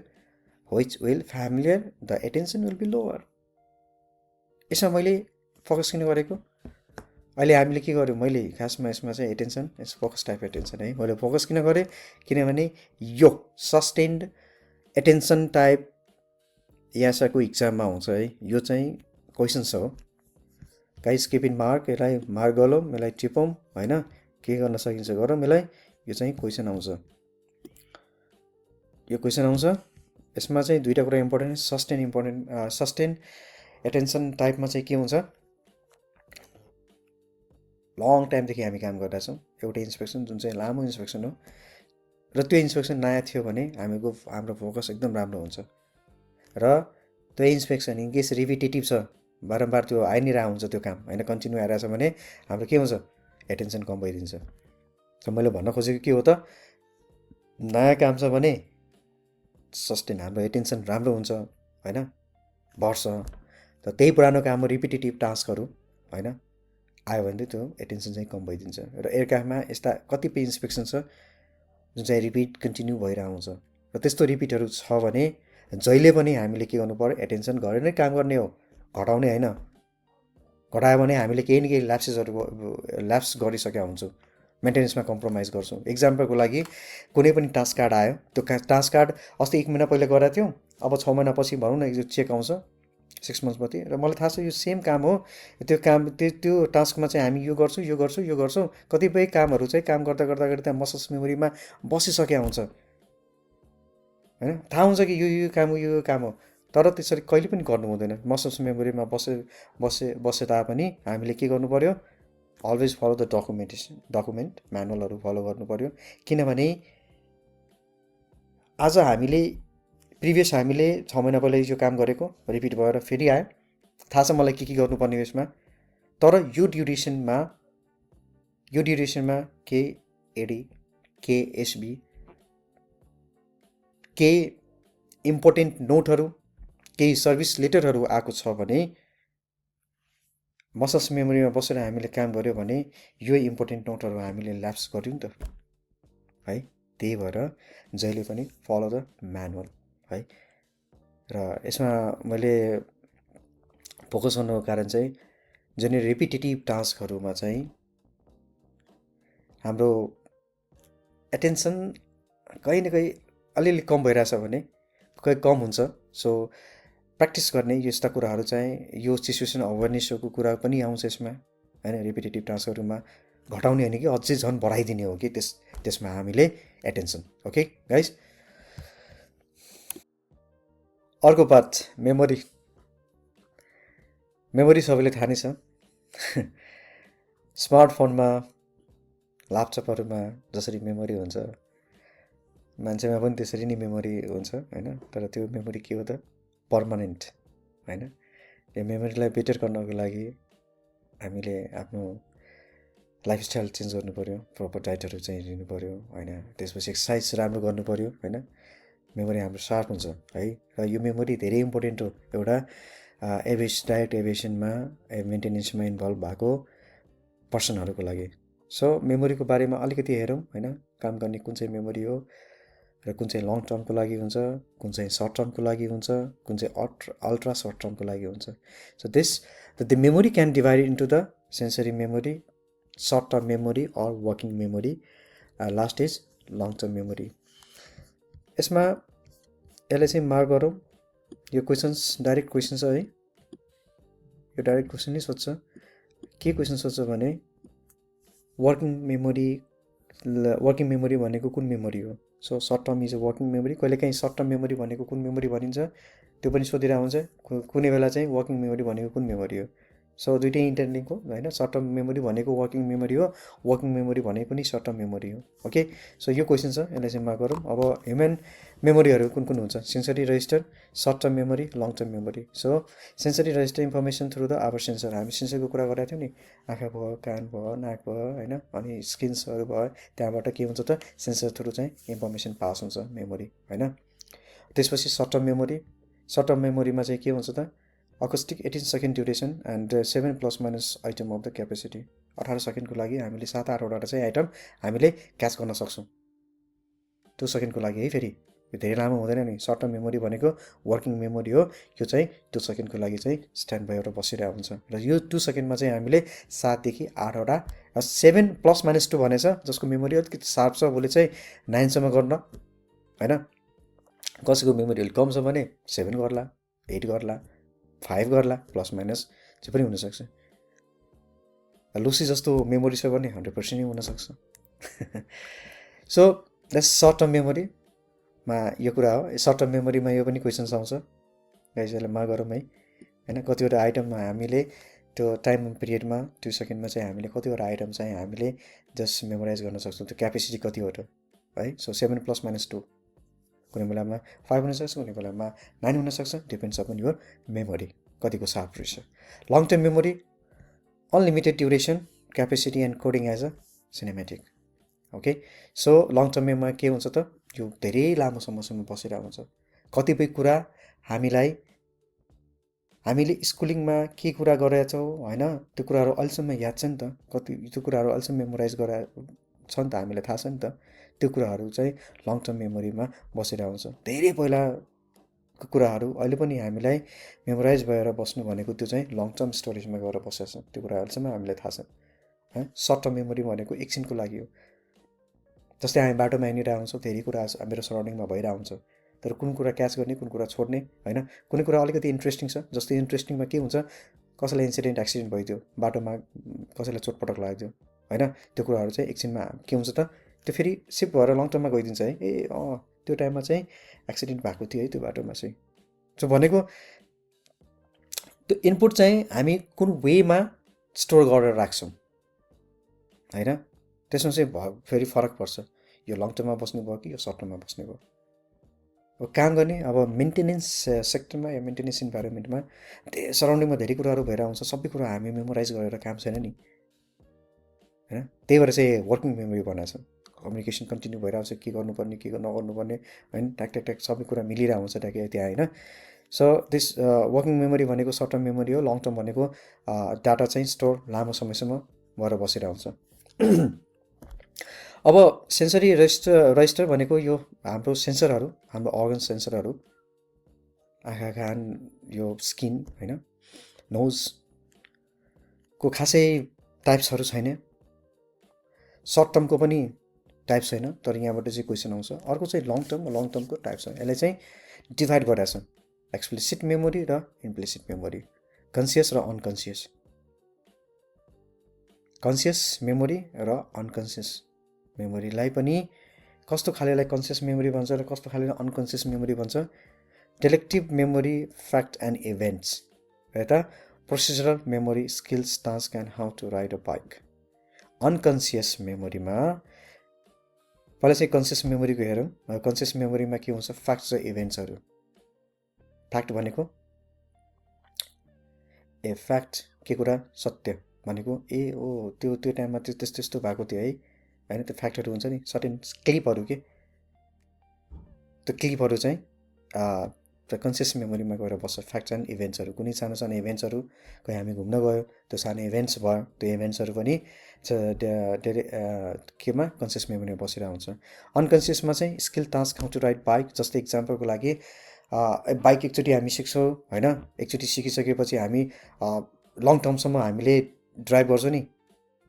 which will familiar, the attention will be lower. यसमा मैले focus किन गरेको, अहिले हामीले के गर्यो, मैले खासमा यसमा चाहिँ एटेन्सन, फोकस टाइप एटेन्सन है, मैले फोकस किन गरेँ, किनभने यो सस्टेन्ड एटेन्सन टाइप यासाको इक्जाममा हुन्छ है। यो चाहिँ क्वेसन्स हो गाइस, किप इन मार्क, यसलाई मार्क गरौँ, यसलाई टिपौँ होइन, के गर्न सकिन्छ गरौँ यसलाई। यो चाहिँ क्वेसन आउँछ, यो क्वेसन आउँछ। यसमा चाहिँ दुईवटा कुरा इम्पोर्टेन्ट, सस्टेन एटेन्सन टाइपमा चाहिँ के हुन्छ, लङ टाइमदेखि हामी काम गरिरहेछौँ एउटै इन्सपेक्सन, जुन चाहिँ लामो इन्सपेक्सन हो, र त्यो इन्सपेक्सन नयाँ थियो भने हाम्रो फोकस एकदम राम्रो हुन्छ। र त्यो इन्सपेक्सन इनकेस रिपिटेटिभ छ, बारम्बार त्यो आइ नै रहेको हुन्छ त्यो काम होइन, कन्टिन्यू आइरहेछ भने हाम्रो के हुन्छ, एटेन्सन कम भइदिन्छ। त मैले भन्न खोजेको के हो त, नयाँ काम छ भने सस्टेन हाम्रो एटेन्सन राम्रो हुन्छ होइन, बढ्छ। त त्यही पुरानो काम हो, रिपिटेटिभ टास्कहरू होइन आयो भने त्यो एटेन्सन चाहिँ कम भइदिन्छ। र एयरक्राफ्टमा यस्ता कतिपय इन्सपेक्सन छ जुन चाहिँ रिपिट कन्टिन्यू भइरहेको हुन्छ, र त्यस्तो रिपिटहरू छ भने जहिले पनि हामीले के गर्नु पऱ्यो, एटेन्सन गरेर नै काम गर्ने हो, घटाउने होइन। घटायो भने हामीले केही न केही ल्याप्स गरिसकेका हुन्छौँ, मेन्टेनेन्समा कम्प्रोमाइज गर्छौँ। इक्जाम्पलको लागि कुनै पनि टास्क कार्ड आयो, त्यो टास्क कार्ड अस्ति 1 महिना पहिला गरेको थियौँ, अब 6 महिनापछि भनौँ न यो चेक आउँछ 6 मन्थपछि, र मलाई थाहा छ यो सेम काम हो, त्यो टास्कमा चाहिँ हामी यो गर्छौँ। कतिपय कामहरू चाहिँ काम गर्दा त्यहाँ मसल्स मेमोरीमा बसिसकेका हुन्छ होइन, थाहा हुन्छ कि यो काम हो, तर त्यसरी कहिले पनि गर्नु हुँदैन। मसल्स मेमोरीमा बसे तापनि हामीले के गर्नु पऱ्यो, अलवेज फलो द डकुमेन्ट म्यानुअलहरू फलो गर्नु पऱ्यो। किनभने आज हामीले प्रिभियस हामीले 6 महिना पहिला यो काम गरेको रिपिट भएर फेरि आयो, थाहा छ मलाई के गर्नुपर्ने यसमा, तर यो ड्युरेसनमा केएडी केएसबी केही इम्पोर्टेन्ट नोटहरू केही सर्भिस लेटरहरू आएको छ भने मसल्स मेमोरीमा बसेर हामीले काम गऱ्यो भने यो इम्पोर्टेन्ट नोटहरू हामीले ल्याप्स गर्यौँ नि त है। त्यही भएर जहिले पनि फलो द म्यानुअल है। र यसमा मैले फोकस गर्नुको कारण चाहिँ जुन रिपिटेटिभ टास्कहरूमा चाहिँ हाम्रो एटेन्सन कहीँ न कहीँ अलिअलि कम भइरहेछ भने कहीँ कम हुन्छ। सो प्र्याक्टिस गर्ने यस्ता कुराहरू चाहिँ यो सिचुएसन अवेरनेसको कुरा पनि आउँछ यसमा होइन। रिपिटेटिभ टास्कहरूमा घटाउने होइन कि अझै झन् बढाइदिने हो कि त्यसमा हामीले एटेन्सन। ओके गाइस, अर्को पार्ट मेमोरी सबैले थाहा नै छ। स्मार्टफोनमा ल्यापटपहरूमा जसरी मेमोरी हुन्छ मान्छेमा पनि त्यसरी नै मेमोरी हुन्छ होइन। तर त्यो मेमोरी के हो त, पर्मानेन्ट होइन। त्यो मेमोरीलाई बेटर गर्नको लागि हामीले आफ्नो लाइफस्टाइल चेन्ज गर्नु पऱ्यो, प्रपर डाइटहरू चाहिँ लिनु पऱ्यो होइन। त्यसपछि एक्सर्साइज राम्रो गर्नु पऱ्यो होइन। मेमोरी हाम्रो सार्प हुन्छ है। र यो मेमोरी धेरै इम्पोर्टेन्ट हो एउटा डाइरेक्ट एभिएसनमा मेन्टेनेन्समा इन्भल्भ भएको पर्सनहरूको लागि। सो मेमोरीको बारेमा अलिकति हेरौँ होइन। काम गर्ने कुन चाहिँ मेमोरी हो र कुन चाहिँ लङ टर्मको लागि हुन्छ, कुन चाहिँ सर्ट टर्मको लागि हुन्छ, कुन चाहिँ अल्ट्रा सर्ट टर्मको लागि हुन्छ। So the memory can divide into the sensory memory, short term memory or working memory, last is long term memory. यसमा यसलाई चाहिँ मार्क गरौँ। यो क्वेसन्स डाइरेक्ट क्वेसन छ है। यो डाइरेक्ट क्वेसन नै सोध्छ। के क्वेसन सोध्छ भने वर्किङ मेमोरी भनेको कुन मेमोरी हो। So short term is a working memory. कहिलेकाहीँ सर्ट टर्म मेमोरी भनेको कुन मेमोरी भनिन्छ त्यो पनि सोधिरहेको हुन्छ। कुनै बेला चाहिँ वर्किङ मेमोरी भनेको कुन मेमोरी हो। सो दुइटै इन्टरलिङ्क हो होइन। सर्ट टर्म मेमोरी भनेको वर्किङ मेमोरी हो, वर्किङ मेमोरी भनेको पनि सर्ट टर्म मेमोरी हो। ओके, सो यो क्वेसन छ, यसलाई चाहिँ मार्क गरौँ। अब ह्युमन मेमोरीहरू कुन कुन हुन्छ, sensory register, short term memory, long term memory. So sensory register information through the our sensor. हामी सेन्सरको कुरा गरेको थियौँ नि, आँखा भयो, कान भयो, नाक भयो होइन, अनि स्किन्सहरू भयो। त्यहाँबाट के हुन्छ त, सेन्सर थ्रु चाहिँ इन्फर्मेसन पास हुन्छ मेमोरी होइन। त्यसपछि short term memory. Short term मेमोरीमा चाहिँ के हुन्छ त, acoustic 18 second duration and 7 plus minus item of the capacity. 18 सेकेन्डको लागि हामीले 7-8वटा चाहिँ आइटम हामीले क्याच गर्न सक्छौँ 2 सेकेन्डको लागि है। फेरि यो धेरै लामो हुँदैन नि। सर्ट टर्म मेमोरी भनेको वर्किङ मेमोरी हो, यो चाहिँ 2 सेकेन्डको लागि चाहिँ स्ट्यान्ड बाईबाट बसिरहेको हुन्छ। र यो 2 सेकेन्डमा चाहिँ हामीले 7देखि 8वटा 7 प्लस माइनस 2 भनेछ, जसको मेमोरी अलिकति सार्प छ उसले चाहिँ 9सम्म गर्न होइन। कसैको मेमोरी अलिक कम छ भने 7 गर्ला, 8 गर्ला, 5 गर्ला, प्लस माइनस जे पनि हुनसक्छ। लुसी जस्तो मेमोरी छ भने 100% नै हुनसक्छ। सो द्याट्स सर्ट टर्म मेमोरीमा यो कुरा हो। सर्ट टर्म मेमोरीमा यो पनि क्वेसन्स आउँछ गाइस, यसलाई मार्क गरौँ है होइन। कतिवटा आइटममा हामीले त्यो टाइम पिरियडमा 2 सेकेन्डमा चाहिँ हामीले कतिवटा आइटम चाहिँ हामीले जस्ट मेमोराइज गर्न सक्छौँ। त्यो क्यापेसिटी कति हो त है। सो 7 प्लस माइनस 2 कुनै बेलामा 5 हुनसक्छ, कुनै बेलामा 9 हुनसक्छ, डिपेन्ड्स अपन योर मेमोरी कतिको सार्प रहेछ। Long term memory unlimited duration, capacity and coding as a cinematic. Okay, so long टर्ममा के हुन्छ त, यो धेरै लामो समयसम्म बसिरहेको हुन्छ। कतिपय कुरा हामीले स्कुलिङमा के कुरा गरेका छौँ होइन, त्यो कुराहरू अहिलेसम्म याद छ नि त। त्यो कुराहरू अहिलेसम्म मेमोराइज गरा छ नि त, हामीलाई थाहा छ नि त। त्यो कुराहरू चाहिँ लङ टर्म मेमोरीमा बसिरहेको हुन्छ। धेरै पहिलाको कुराहरू अहिले पनि हामीलाई मेमोराइज भएर बस्नु भनेको त्यो चाहिँ लङ टर्म स्टोरेजमा गएर बसेको छ। त्यो कुरा अहिलेसम्म हामीलाई थाहा छ है। सर्ट टर्म मेमोरी भनेको एकछिनको लागि हो। जस्तै हामी बाटोमा हिँडिरहेको हुन्छौँ, धेरै कुरा मेरो सराउन्डिङमा भइरहेको हुन्छ, तर कुन कुरा क्याच गर्ने कुन कुरा छोड्ने होइन। कुनै कुरा अलिकति इन्ट्रेस्टिङ छ, जस्तै इन्ट्रेस्टिङमा के हुन्छ, कसैलाई एक्सिडेन्ट भइदियो, बाटोमा कसैलाई चोटपटक लाग्यो होइन। त्यो कुराहरू चाहिँ एकछिनमा के हुन्छ त, त्यो फेरि सिप भएर लङ टर्ममा गइदिन्छ है। त्यो टाइममा चाहिँ एक्सिडेन्ट भएको थियो है त्यो बाटोमा चाहिँ। सो भनेको त्यो इनपुट चाहिँ हामी कुन वेमा स्टोर गरेर राख्छौँ होइन, त्यसमा चाहिँ फेरि फरक पर्छ। यो लङ टर्ममा बस्ने भयो कि यो सर्ट टर्ममा बस्ने भयो। काम गर्ने अब मेन्टेनेन्स सेक्टरमा या मेन्टेनेन्स इन्भाइरोमेन्टमा सराउन्डिङमा धेरै कुराहरू भएर आउँछ, सबै कुरा हामी मेमोराइज गरेर काम छैन नि होइन। त्यही भएर चाहिँ वर्किङ मेमोरी बनाएको छ, कम्युनिकेसन कन्टिन्यू भइरहेको छ, के गर्नुपर्ने के नगर्नुपर्ने होइन, ट्याक ट्याक ट्याक सबै कुरा मिलिरहेको हुन्छ ट्याक त्यहाँ होइन। सो दिस वर्किङ मेमोरी भनेको सर्ट टर्म मेमोरी हो, लङ टर्म भनेको डाटा चाहिँ स्टोर लामो समयसम्म भएर बसेर हुन्छ। अब सेन्सरी रजिस्टर भनेको यो हाम्रो सेन्सरहरू, हाम्रो अर्गन सेन्सरहरू, आँखा कान यो स्किन होइन, नोजको खासै टाइप्सहरू छैन, सर्ट टर्मको पनि टाइप छैन, तर यहाँबाट चाहिँ क्वेसन आउँछ। अर्को चाहिँ लङ टर्मको टाइप छ, यसलाई चाहिँ डिभाइड गरेको छ एक्सप्लिसिट मेमोरी र इम्प्लिसिट मेमोरी, कन्सियस र अनकन्सियस, कन्सियस मेमोरी र अनकन्सियस मेमोरीलाई पनि कस्तो खालेलाई कन्सियस मेमोरी भन्छ र कस्तो खालेलाई अनकन्सियस मेमोरी भन्छ। Declarative memory fact and events, यता procedural memory skills task and how to ride a bike. Unconscious मेमोरीमा पहिला चाहिँ कन्सियस मेमोरीको हेरौँ। कन्सियस मेमोरीमा के हुन्छ, फ्याक्ट्स र इभेन्ट्सहरू। फ्याक्ट भनेको फ्याक्ट के कुरा सत्य भनेको त्यो टाइममा त्यस्तो भएको थियो है होइन, त्यो फ्याक्टहरू हुन्छ नि, सर्टेन क्लिपहरू के, त्यो क्लिपहरू चाहिँ कन्सियस मेमोरीमा गएर बस्छ। फ्याक्ट्स एन्ड इभेन्ट्सहरू, कुनै सानो सानो इभेन्ट्सहरू, कहीँ हामी घुम्न गयो त्यो सानो इभेन्ट्स भयो, त्यो इभेन्ट्सहरू पनि केमा कन्सियस मेमोरीमा बसेर हुन्छ। अनकन्सियसमा चाहिँ skill task how to ride bike, जस्तै इक्जाम्पलको लागि बाइक एकचोटि हामी सिक्छौँ होइन, एकचोटि सिकिसकेपछि हामी लङ टर्मसम्म हामीले ड्राइभ गर्छौँ नि।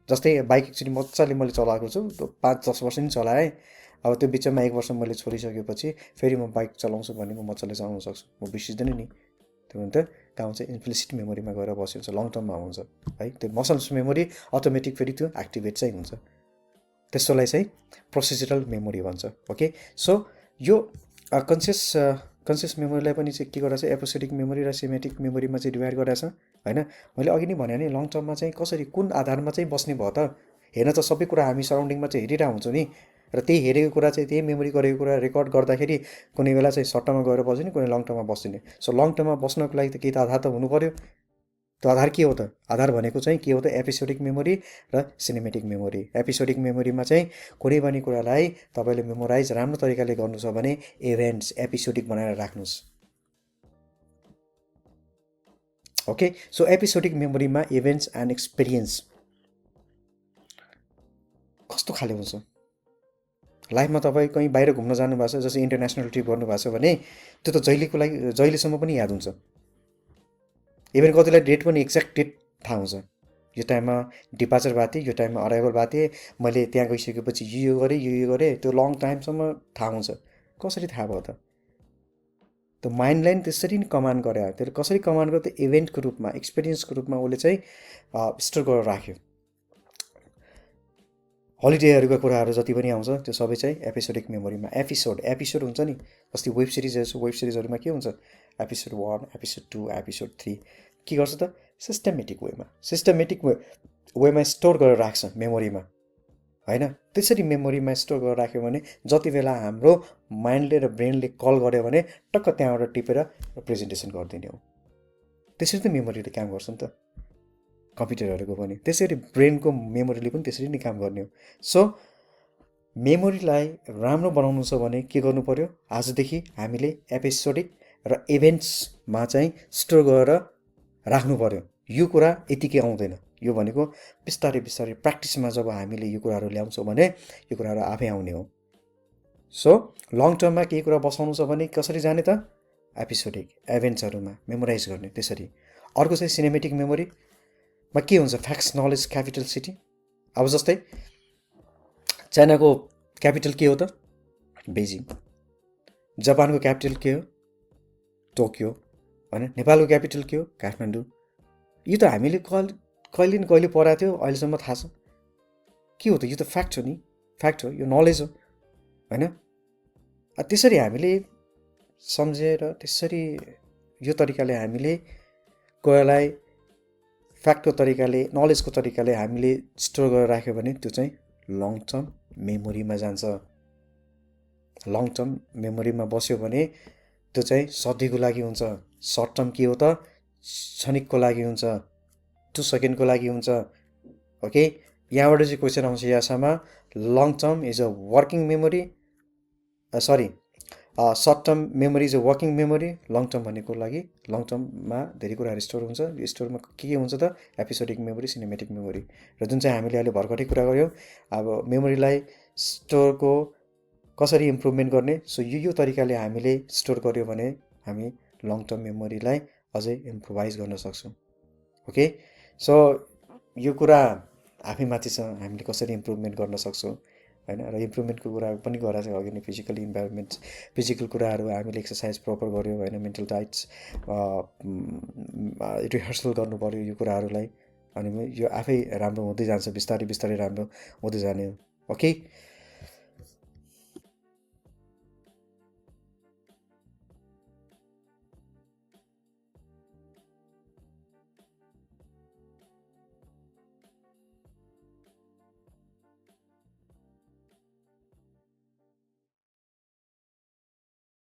जस्तै बाइक एकचोटि मजाले मैले चलाएको छु, 5-10 वर्ष नि चलाएँ, अब त्यो बिचमा 1 वर्ष मैले छोडिसकेपछि फेरि म बाइक चलाउँछु भने म मजाले चलाउन सक्छु, म बिर्सिँदैन नि। त्यो भने त कहाँ हुन्छ, इम्प्लिसिट मेमोरीमा गएर बसेको हुन्छ, लङ टर्ममा हुन्छ है। त्यो मसल्स मेमोरी अटोमेटिक फेरि त्यो एक्टिभेट चाहिँ हुन्छ, त्यसोलाई चाहिँ प्रोसिजरल मेमोरी भन्छ। ओके, सो यो कन्सियस मेमोरीलाई पनि चाहिँ के गरेर चाहिँ एपिसोडिक मेमोरी र सिमेटिक मेमोरीमा चाहिँ डिभाइड गरेको छ होइन। मैले अघि नै भने नि लङ टर्ममा चाहिँ कसरी कुन आधारमा चाहिँ बस्ने भयो त, हेर्न त सबै कुरा हामी सराउन्डिङमा चाहिँ हेरिरहेको हुन्छौँ नि, र त्यही हेरेको कुरा चाहिँ त्यही मेमोरी गरेको कुरा रेकर्ड गर्दाखेरि कुनै बेला चाहिँ सर्ट टर्ममा गएर बस्ने, कुनै लङ टर्ममा बस्ने। सो लङ टर्ममा बस्नको लागि त केही त आधार त हुनु पऱ्यो। त्यो आधार के हो त, आधार भनेको चाहिँ के हो त, एपिसोडिक मेमोरी र सिनेमेटिक मेमोरी। एपिसोडिक मेमोरीमा चाहिँ कुनै पनि कुरालाई तपाईँले मेमोराइज राम्रो तरिकाले गर्नु छ भने इभेन्ट्स एपिसोडिक बनाएर राख्नुहोस्। ओके, सो एपिसोडिक मेमोरीमा इभेन्ट्स एन्ड एक्सपिरियन्स कस्तो खाले हुन्छ, लाइफमा तपाईँ कहीँ बाहिर घुम्न जानुभएको छ, जस्तै इन्टरनेसनल ट्रिप गर्नुभएको छ भने त्यो त जहिलेसम्म पनि याद हुन्छ। इभेन कतिलाई डेट पनि एक्ज्याक्ट डेट थाहा हुन्छ, यो टाइममा डिपार्चर भएको थिएँ, यो टाइममा अराइभल भएको थिएँ, मैले त्यहाँ गइसकेपछि यो गरेँ, त्यो लङ टाइमसम्म थाहा हुन्छ। कसरी थाहा भयो त, त्यो माइन्डलाई नि त्यसरी नै कमान्ड गरे, त्यसले कसरी कमान्ड गर्यो, त्यो इभेन्टको रूपमा एक्सपिरियन्सको रूपमा उसले चाहिँ स्टोर गरेर राख्यो। हलिडेहरूका कुराहरू जति पनि आउँछ त्यो सबै चाहिँ एपिसोडिक मेमोरीमा। एपिसोड हुन्छ नि, जस्तै वेब सिरिजहरूमा के हुन्छ, एपिसोड 1, एपिसोड 2, एपिसोड 3 के गर्छ त, सिस्टमेटिक वेमा स्टोर गरेर राख्छ मेमोरीमा होइन। त्यसरी मेमोरीमा स्टोर गरेर राख्यो भने जति बेला हाम्रो माइन्डले र ब्रेनले कल गर्यो भने टक्क त्यहाँबाट टिपेर प्रेजेन्टेसन गरिदिने हो। त्यसरी त मेमोरीले काम गर्छ नि त, कम्प्युटरहरूको पनि त्यसरी, ब्रेनको मेमोरीले पनि त्यसरी नै काम गर्ने हो। सो मेमोरीलाई राम्रो बनाउनु छ भने के गर्नु पर्यो, आजदेखि हामीले एपिसोडिक र इभेन्ट्समा चाहिँ स्टोर गरेर राख्नु पर्यो। यो कुरा यतिकै आउँदैन, यो भनेको बिस्तारै प्र्याक्टिसमा जब हामीले यो कुराहरू ल्याउँछौँ भने यो कुराहरू आफै आउने हो। सो लङ टर्ममा केही कुरा बसाउनु छ भने कसरी जाने त, एपिसोडिक इभेन्ट्सहरूमा मेमोराइज गर्ने त्यसरी। अर्को चाहिँ सिनेमेटिक मेमोरीमा के हुन्छ, फ्याक्ट्स नलेज क्यापिटल सिटी। अब जस्तै चाइनाको क्यापिटल के हो त, बेजिङ। जापानको क्यापिटल के हो, टोकियो होइन। नेपालको क्यापिटल के हो, काठमाडौँ। यो त हामीले कहिले न कहिले पढाएको थियो, अहिलेसम्म थाहा छ के हो त, यो त फ्याक्ट हो नि, फ्याक्ट हो, यो नलेज हो होइन। त्यसरी हामीले सम्झेर त्यसरी यो तरिकाले हामीले कोहीलाई फ्याक्टको तरिकाले, नलेजको तरिकाले हामीले स्टोर गरेर राख्यो भने त्यो चाहिँ लङ टर्म मेमोरीमा जान्छ। लङ टर्म मेमोरीमा बस्यो भने त्यो चाहिँ सधैँको लागि हुन्छ। सर्ट टर्म के हो त, क्षणिकको लागि हुन्छ, 2 सेकेन्डको लागि हुन्छ। ओके, यहाँबाट चाहिँ क्वेसन आउँछ यासामा, long term is a working memory, sorry, short term memory is a working memory, long term भनेको लागि लङ टर्ममा धेरै कुराहरू स्टोर हुन्छ। यो स्टोरमा के हुन्छ त, एपिसोडिक मेमोरी, सिनेमेटिक मेमोरी, र जुन चाहिँ हामीले अहिले भर्खरै कुरा गऱ्यौँ अब मेमोरीलाई स्टोरको कसरी इम्प्रुभमेन्ट गर्ने। सो यो तरिकाले हामीले स्टोर गऱ्यो भने हामी लङ टर्म मेमोरीलाई अझै इम्प्रोभाइज गर्न सक्छौँ। ओके, सो यो कुरा आफैमाथि छ, हामीले कसरी इम्प्रुभमेन्ट गर्न सक्छौँ होइन। र इम्प्रुभमेन्टको कुरा पनि गरेर चाहिँ अघि नै फिजिकल इन्भाइरोमेन्ट, फिजिकल कुराहरू हामीले एक्सर्साइज प्रपर गऱ्यौँ होइन, मेन्टल डाइट्स रिहर्सल गर्नु पऱ्यो यो कुराहरूलाई, अनि यो आफै राम्रो हुँदै जान्छ, बिस्तारै बिस्तारै राम्रो हुँदै जाने हो। ओके,